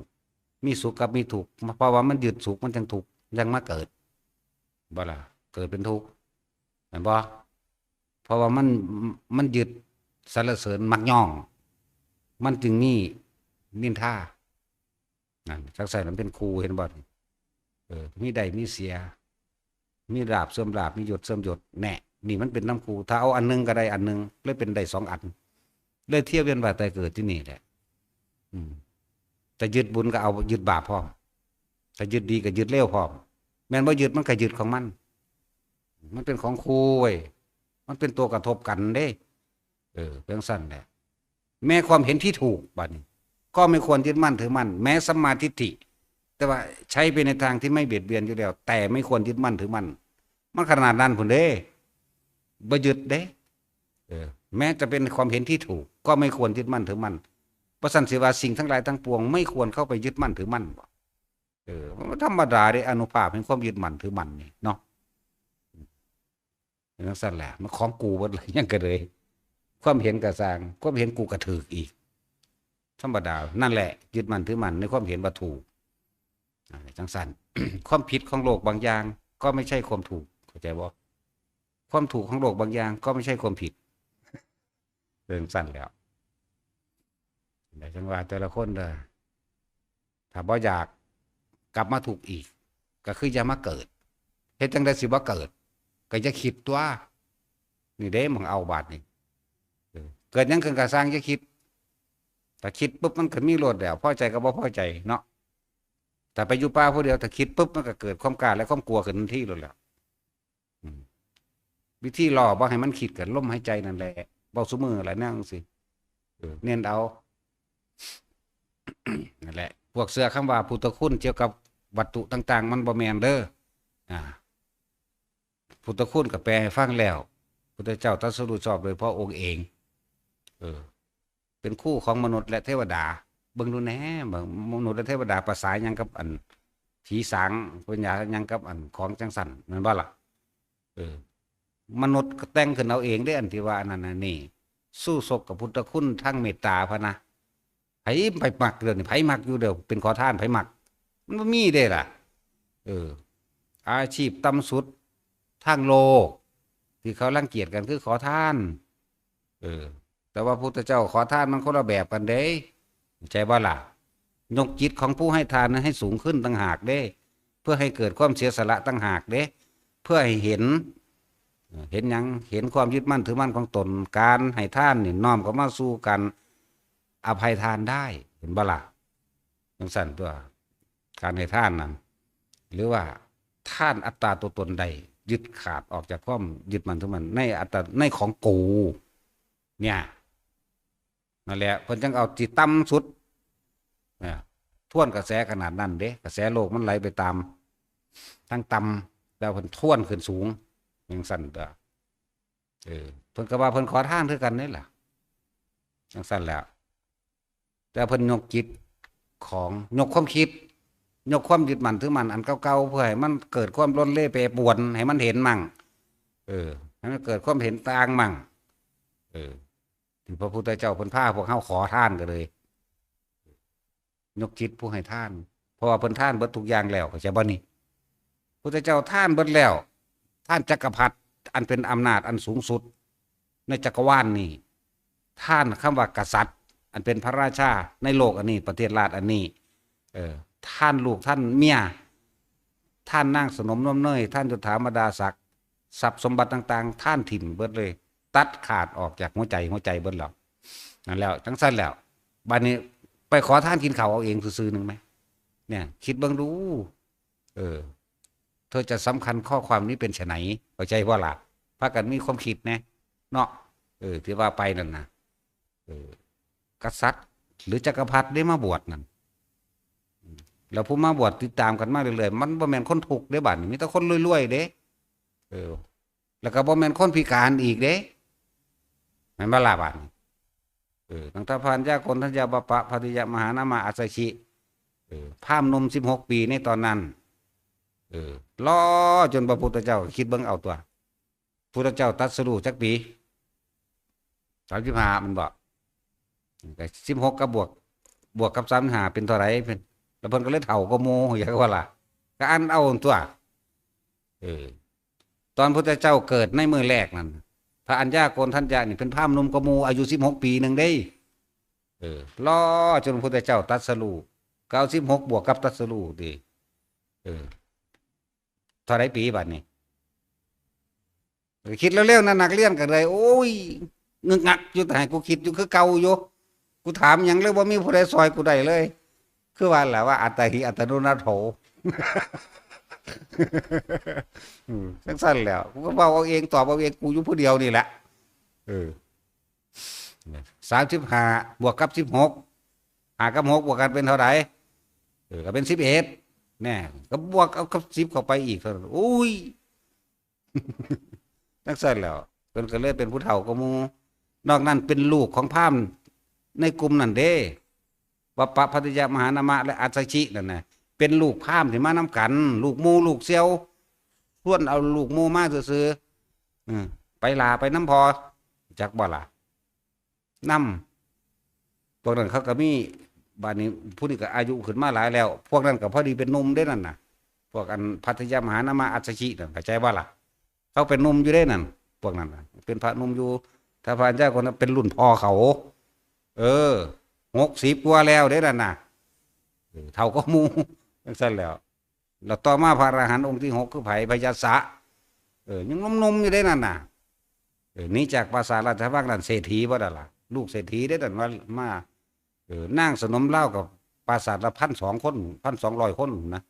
มีสุขกับมีทุกข์ เพราะว่ามันยึดสุข มันจั่งทุกข์ จั่งมาเกิด บ่ล่ะ เกิดเป็นทุกข์ แม่นบ่ เพราะว่ามัน มันยึดสรรเสริญมักยอง มันจึงมีนินทา นั่น จั่งซั้นมันเป็นคู่ เห็นบ่ เออ มีได้มีเสีย มีลาภเสื่อมลาภ มียศเสื่อมยศ แน่ นี่มันเป็นนำคู่ ถ้าเอาอันหนึ่งก็ได้อันหนึ่ง เลยเป็นได้สองอัน เลยเที่ยวเวียนว่ายตายเกิดอยู่นี่แหละ อืม แต่ยึดบุญก็เอายึดบาปพร้อม แต่ยึดดีก็ยึดเลวพร้อม แม่นบ่ยึดมันก็ยึดของมัน มันเป็นของคู่เว้ย มันเป็นตัวกระทบกันเด้ เออ จั่งซั้นแหละ แม้ความเห็นที่ถูก บัดนี้ ก็ไม่ควรยึดมั่นถือมั่น แม้สัมมาทิฏฐิ แต่ว่าใช้ไปในทางที่ไม่เบียดเบียนอยู่แล้ว แต่ไม่ควรยึดมั่นถือมั่น มันขนาดนั้นพุ้นเด้ บ่ยึดเด้ เออ แม้จะเป็นความเห็นที่ถูก ก็ไม่ควรยึดมั่นถือมั่น เพราะฉะนั้นสิว่าสิ่งทั้งหลายทั้งปวงไม่ควรเข้าไปยึดมั่นถือมั่นบ่ เออ มันธรรมดาเด้ อานุภาพแห่งความยึดมั่นถือมั่นนี่เนาะ เป็นจั่งซั้นแหละ มันของกูเบิดเลย หยังก็เลย ความเห็นก็ซ่าง ความเห็นกูก็ถูกอีก ธรรมดา นั่นแหละ ยึดมั่นถือมั่นในความเห็นว่าถูก อ่า จั่งซั้น ความผิดของโลกบางอย่าง ก็ไม่ใช่ความถูก เข้าใจบ่ ความถูกของโลกบางอย่าง ก็ไม่ใช่ความผิด เป็นจั่งซั้นแหล้ว แต่จั่งว่าแต่ละคนเด้อ ถ้าบ่อยากกลับมาทุกข์อีก ก็คืออย่ามาเกิด เฮ็ดจั่งใดสิบ่เกิด ก็อย่าคิดตั่ว นี่เด้ หม่องเอาบาดนี่ เออ เกิดหยังขึ้นก็ซ่างอย่าคิด ถ้าคิดปุ๊บมันก็มีโลดแล้ว พอใจก็บ่พอใจเนาะ ถ้าไปอยู่ป่าผู้เดียว ถ้าคิดปุ๊บมันก็เกิดความกล้าและความกลัวขึ้นทันทีโลดแล้ว อืม วิธีล่อบ่ให้มันคิดก็ลมหายใจนั่นแหละ เว้าซุมื้อหลายแนวจั่งซี้ เออ เน้นเอา นั่นแหละ พวกเชื่อคำว่าพุทธคุณเกี่ยวกับวัตถุต่างๆ มันบ่แม่นเด้อ อ่า พุทธคุณก็แปลให้ฟังแล้ว พุทธเจ้าตรัสรู้ชอบโดยพระองค์เอง เออ เป็นคู่ของมนุษย์และเทวดา เบิ่งดูแหน่ เบิ่งมนุษย์และเทวดาภาษาหยังกับอันผีสาง เพิ่นหยังกับอันของจั่งซั้น แม่นบ่ล่ะ เออ มนุษย์ก็แต่งขึ้นเอาเองเด้ อันที่ว่าอันนั้นน่ะนี่ สู้ชกกับพุทธคุณทางเมตตาพะนะ ไผไปมักเดี๋ยวนี้ ไผมักอยู่เดี๋ยว เป็นขอทาน ไผมัก มันบ่มีเด้ล่ะ เออ อาชีพต่ำสุดทางโลก ที่เขารังเกียจกันคือขอทาน เออ แต่ว่าพุทธเจ้าขอทานมันคนละแบบกันเด้ เข้าใจบ่ล่ะ ยกจิตของผู้ให้ทานนั้นให้สูงขึ้นต่างหากเด้ เพื่อให้เกิดความเสียสละต่างหากเด้ เพื่อให้เห็น เอ่อ เห็นหยัง เห็นความยึดมั่นถือมั่นของตน การให้ทานนี่น้อมเข้ามาสู่การอภัยทานได้ เห็นบ่ล่ะ จั่งซั้นตั่ว การให้ทานนั่น หรือว่าทานอัตตาตัวตนใด ยึดขาดออกจากความยึดมั่นถือมั่น ในอัตตา ในของกู เนี่ย นั่นแหละ เพิ่นจั่งเอาที่ต่ำสุด อ่า ทวนกระแสขนาดนั้นเด้ กระแสโลกมันไหลไปตามทางต่ำ แล้วเพิ่นทวนขึ้นสูง จั่งซั้นตั่ว เออ เพิ่นก็ว่าเพิ่นขอทานคือกันนี่ล่ะ จั่งซั้นแหล้ว แต่เพิ่นยกจิตของ ยกความคิด ยกความยึดมั่นถือมั่นอันเก่าๆ เพื่อให้มันเกิดความลนเลแปรปรวน ให้มันเห็นมั่ง เออ ให้มันเกิดความเห็นต่างมั่ง เออ ที่พระพุทธเจ้าเพิ่นพาพวกเฮาขอทานก็เลย ยกจิตผู้ให้ทาน เพราะว่าเพิ่นทานเบิดทุกอย่างแล้ว เข้าใจบ่นี่ พุทธเจ้าทานเบิดแล้ว ทานจักรพรรดิ อันเป็นอำนาจอันสูงสุด ในจักรวาลนี้ ทานคำว่ากษัตริย์ อันเป็นพระราชาในโลกอันนี้ ประเทศราชอันนี้ เออ ทานลูก ทานเมีย ทานนางสนมนมเนย ทานยศถาบรรดาศักดิ์ ทรัพย์สมบัติต่างๆ ทานถิ่มเบิดเลย ตัดขาดออกจากหัวใจ หัวใจเบิดแล้ว นั่นแล้ว จังซั่นแล้ว บัดนี้ไปขอทานกินข้าวเอาเองซื่อๆ หนึ่งไหม เนี่ย คิดเบิ่งดู เออ เธอจะสำคัญข้อความนี้เป็นไฉน เข้าใจบ่ล่ะ พากันมีความคิดแหน่ เนาะ เออ ที่ว่าไปนั่นนะ เออ กษัตริย์หรือจักรพรรดิได้มาบวชนั่น อืม แล้วผู้มาบวชติดตามกันมาเรื่อยๆ มันบ่แม่นคนทุกข์เด้บัดนี้ มีแต่คนรวยๆ เด้ เออ แล้วก็บ่แม่นคนพิการอีกเด้ แม่นบ่ล่ะบัดนี้ เออ ตั้งแต่พานยากลทัญญาบปะภัททิยมหานามะอัสสชิ เออ พราหมณ์หนุ่มสิบหกปีในตอนนั้น เออ รอจนพระพุทธเจ้า คิดเบิ่งเอาตัว พุทธเจ้าตรัสรู้จักปี สามสิบห้า มันบอก สิบหก ก็บวก บวกกับ สามสิบห้า เป็นเท่าไหร่ เป็น แล้วเพิ่นก็เลยเฒ่ากว่าหมู่ อยากว่าล่ะ ก็อันเอาตัว เออ ตอนพุทธเจ้าเกิดในมื้อแรกนั่น พระอัญญาโกณฑัญญะนี่เป็นพราหมณ์หนุ่มกว่าหมู่ อายุสิบหกปีหนึ่งเด้ เออ รอจนพุทธเจ้าตรัสรู้ ก็เอาสิบหกบวกกับตรัสรู้ติ เออ เท่าไหร่ปีบัดนี้ คิดเร็วๆ นะ นักเรียนก็เลย โอ้ย งึกงักอยู่ แต่ให้กูคิดอยู่คือเก่าอยู่ กูถามหยังเลย บ่มีผู้ใดซอยกูได้เลย คือว่าแหละว่า อัตตาหิ อัตโนนาโถ อืม จังซั่นแหล้ว กูก็เว้าเอาเอง ตอบเอาเอง กูอยู่ผู้เดียวนี่แหละ เออ สามสิบห้า บวกกับ สิบหก ห้า กับ หก บวกกันเป็นเท่าไหร่ เออ ก็เป็น สิบเอ็ด แน่ ก็บวกเอากับ สิบ เข้าไปอีกเท่านั้น อุ้ย จังซั่นแหล้ว เพิ่นก็เลยเป็นผู้เฒ่ากว่าหมู่ นอกนั้นเป็นลูกของพราหมณ์ในกลุ่มนั่นเด้ วัปปะภัททิยมหานามะ และอัสสชินั่นน่ะ เป็นลูกพราหมณ์ที่มานำกัน ลูกหมู่ลูกเสี่ยว ชวนเอาลูกหมู่มาซื่อๆ อืม ไปหล้าไปนำพ่อ จักบ่ล่ะ นำ พวกนั้นเขาก็มี บัดนี้ผู้นี้ก็อายุขึ้นมาหลายแล้ว พวกนั้นก็พอดีเป็นหนุ่มเด้นั่นน่ะ พวกอันภัททิยมหานามะอัสสชินั่น เข้าใจบ่ล่ะ เขาเป็นหนุ่มอยู่เด้นั่น พวกนั้นน่ะ เป็นพระหนุ่มอยู่ ถ้าพระอัญญาโกณฑัญญะเป็นรุ่นพ่อเขา เออ หกสิบกว่าแล้วเด้นั่นน่ะ เออ เฒ่ากว่าหมู่ จังซั่นแหล้ว แล้วต่อมาพระอรหันต์องค์ที่หกคือไผ พยาสสะ เออ ยังหนุ่มๆอยู่เด้นั่นน่ะ เออ หนีจากปราสาทราชวังนั่น เศรษฐีบ่ล่ะ ลูกเศรษฐีเด้นั่นว่ามา เออ นางสนมลาวกับปราสาทละพันสองคน พันสองร้อยคนนะ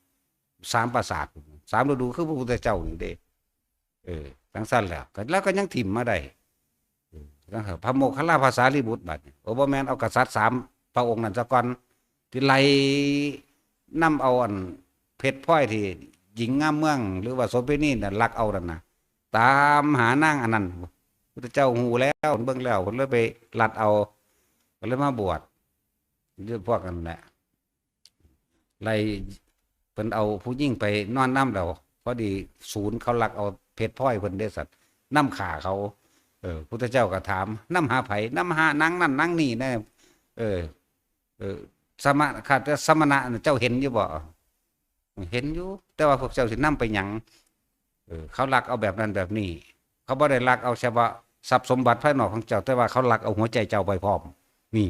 สามปราสาท สามฤดูคือพระพุทธเจ้านี่เด้ เออ จังซั่นแหล้ว ก็ แล้วก็ยังถิ่มมาได้ เออ จังซั่น พระโมคคัลลา พระสารีบุตรบัดนี้ โอ้ บ่แม่น เอากษัตริย์สามพระองค์นั้นซะก่อน ที่ไล่นำเอาอันเพชรพลอยที่หญิงงามเมือง หรือว่าโสเภณีน่ะลักเอานั่นน่ะ ตามหานางอันนั้น พุทธเจ้าฮู้แล้ว เบิ่งแล้ว เพิ่นเลยไปลัดเอา ก็เลยมาบวช อยู่พวกนั้นแหละ ไล่ เพิ่นเอาผู้หญิงไปนอนนำแล้ว พอดีศูนย์เขาลักเอาเพชรพลอยเพิ่นเด้สัตว์ นำฆ่าเขา เออ พุทธเจ้าก็ถาม นำหาไผ นำหานางนั่นนางนี่นะ เออ เออ สมณะ ข้าแต่สมณะน่ะ เจ้าเห็นอยู่บ่ เห็นอยู่ แต่ว่าพวกเจ้าสินำไปหยัง เออ เขาลักเอาแบบนั้นแบบนี้ เขาบ่ได้ลักเอาเฉพาะทรัพย์สมบัติภายนอกของเจ้า แต่ว่าเขาลักเอาหัวใจเจ้าไปพร้อม นี่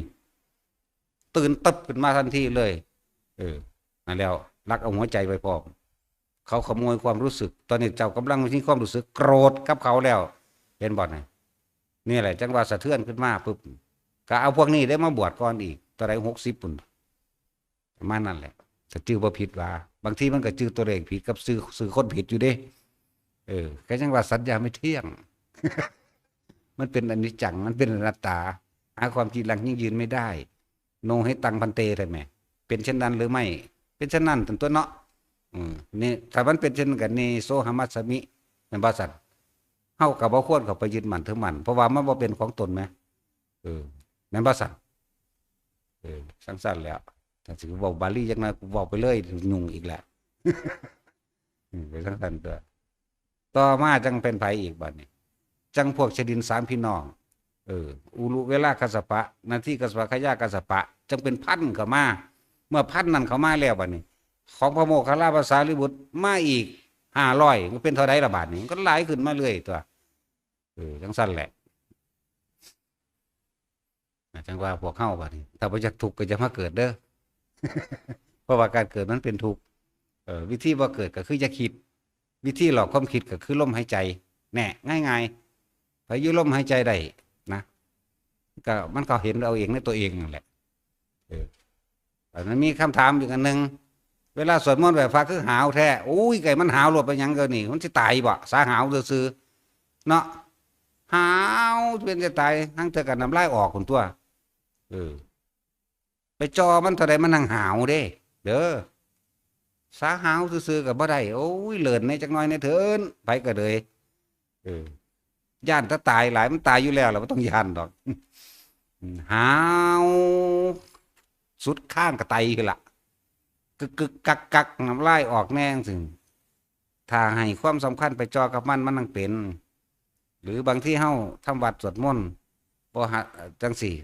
ตื่นตึบขึ้นมาทันทีเลย เออ นั่นแล้ว ลักเอาหัวใจไปพร้อม เขาขโมยความรู้สึก ตอนนี้เจ้ากำลังมีความรู้สึกโกรธกับเขาแล้ว เห็นบ่น่ะ นี่แหละ จังว่าสะเทือนขึ้นมาปุ๊บ ก็เอาพวกนี้ได้มาบวชก่อนอีก เท่าใด หกสิบ พุ้น ประมาณนั้นแหละ ก็จื่อบ่ผิดว่า บางทีมันก็จื่อตัวเลขผิดกับชื่อ ชื่อคนผิดอยู่เด้ เออ ก็ยังว่าสัญญาไม่เที่ยง มันเป็นอนิจจัง มันเป็นอนัตตา หาความจริงหลักยั่งยืนไม่ได้ โนหิตัง ภันเต แท้แหม เป็นเช่นนั้นหรือไม่ เป็นเช่นนั้นตันตั๊วเนาะ อืม นี่ ถ้ามันเป็นเช่นนั้นก็ เนโสหัง มัสสามิ แม่นบ่ซั่น เฮาก็บ่ควรเข้าไปยึดมั่นถือมั่น เพราะว่ามันบ่เป็นของตนแหม เออ แม่นบ่ซั่น เออ จังซั่นแหล้ว ถ้าสิเว้าบาลีจักหน่อย กูเว้าไปเลย ยุ่งอีกแล้ว อืม ไปจังซั่นตัว ต่อมาจังเป็นไผอีกบัดนี้ จังพวกชดินสามพี่น้อง เออ อุรุเวลากัสสปะ นันทิกัสสปะ ขยากัสสปะ จังเป็นพันเข้ามา เมื่อพันนั้นเข้ามาแล้วบัดนี้ ของพระโมคคัลลาภาษาลิบุตรมาอีกห้าร้อย มันเป็นเท่าใดละบาดนี้ มันก็หลายขึ้นมาเรื่อยตัว เออ จังซั่นแหละ นะ จังว่าพวกเฮาบัดนี้ ถ้าบ่อยากทุกข์ก็อย่ามาเกิดเด้อ เพราะว่าการเกิดมันเป็นทุกข์ เออ วิธีบ่เกิดก็คืออย่าคิด วิธีหลอกความคิดก็คือลมหายใจ แน่ ง่ายๆ ไผอยู่ลมหายใจได้นะ ก็มันก็เห็นเอาเองในตัวเองนั่นแหละ เออ อันนั้นมีคำถามอีกอันหนึ่ง เวลาสวดมนต์ไหว้พระคือหาวแท้ โอ้ย ไก่มันหาวโลด เป็นหยังเดี๋ยวนี้ มันสิตายบ่ สาหาวซื่อๆ เนาะ หาวเป็นจะตาย ทั้งเทื่อก็น้ำลายออกพุ้นตัว เออ ไปจ่อมันเท่าใดมันนั่งหาวเด้ เด้อ สาหาวซื่อๆก็บ่ได้ โอ้ย เลินแหน่จักหน่อยแหน่เถิน ไปก็เลย เออ ย้านแต่ตายหลาย มันตายอยู่แล้วล่ะ บ่ต้องย้านดอก หาว สุดคางกะไตคือละ กึกๆ กักๆ น้ำลายออกแหน่จั่งซี้ ถ้าให้ความสำคัญไปจ่อกับมัน มันจั่งเป็น หรือบางทีเฮาทำวัตรสวดมนต์ บ่หา จั่งซี้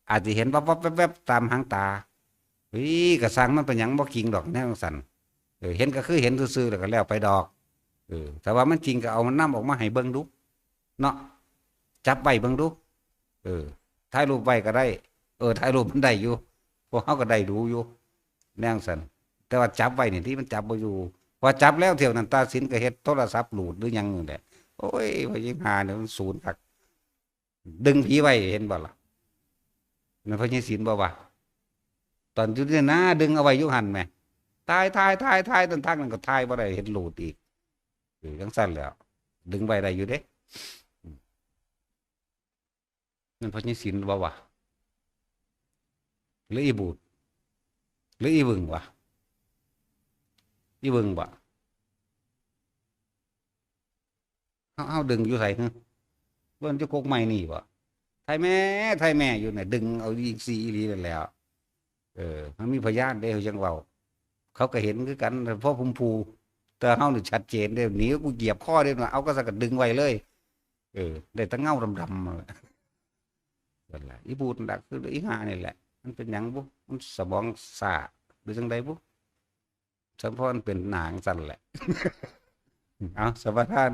อาจสิเห็นวับๆ แวบๆ ตามหางตา เฮ้ย ก็ซ่างมัน เป็นหยัง บ่จริงดอกแนวจั่งซั้น เออ เห็นก็คือเห็นซื่อๆ แล้วก็แล้วไปดอก เออ ถ้าว่ามันจริงก็เอามันนำออกมาให้เบิ่งดู เนาะ จับไว้เบิ่งดู เออ ถ่ายรูปไว้ก็ได้ เออ ถ่ายรูปมันได้อยู่ พวกเฮาก็ได้ดูอยู่ แนวจั่งซั้น แต่ว่าจับไว้นี่ที่มันจับบ่อยู่ พอจับแล้วเที่ยวนั้นตาสินก็เฮ็ดโทรศัพท์หลุดหรือหยังนี่แหละ โอ้ย พอยิ่งหาเนี่ยมันศูนย์คัก ดึงผีไว้เห็นบ่ล่ะ นั่นพอยิ่งสินบ่วะ ตอนอยู่เนี่ยนะ ดึงเอาไว้อยู่หั่นแหม ถ่าย ถ่าย ถ่าย ถ่าย ต้นทางนั้นก็ถ่ายบ่ได้ เห็นหลุดอีก เออ จั่งซั้นแหล้ว ดึงไว้ได้อยู่เด้ นั่นพอยิ่งสินบ่วะ หรืออีบูด หรืออีบึงวะ อีบึงบ่ เฮา เฮาดึงอยู่ไสหึ เบิ่งอยู่กกไม้นี่บ่ ไทยแม่ ไทยแม่อยู่เนี่ย ดึงเอาอีกสี่อีหลีนั่นแหล้ว เออ มันมีพยานเด้ เฮาจั่งเว้า เขาก็เห็นคือกัน แต่พอผมผู้ แต่เฮานี่ชัดเจนเด้ หนีกูเหยียบคอเด้ เอาก็ซะก็ดึงไว้เลย เออ ได้แต่เงาดำๆ นั่นแหละ นั่นแหละ อีบูดนั่นแหละ คืออีห่านี่แหละ มันเป็นหยังบุ มันสมองซ่า หรือจั่งใดบุ สมพรเป็นหนังสั่นแหละ เอา สมาทาน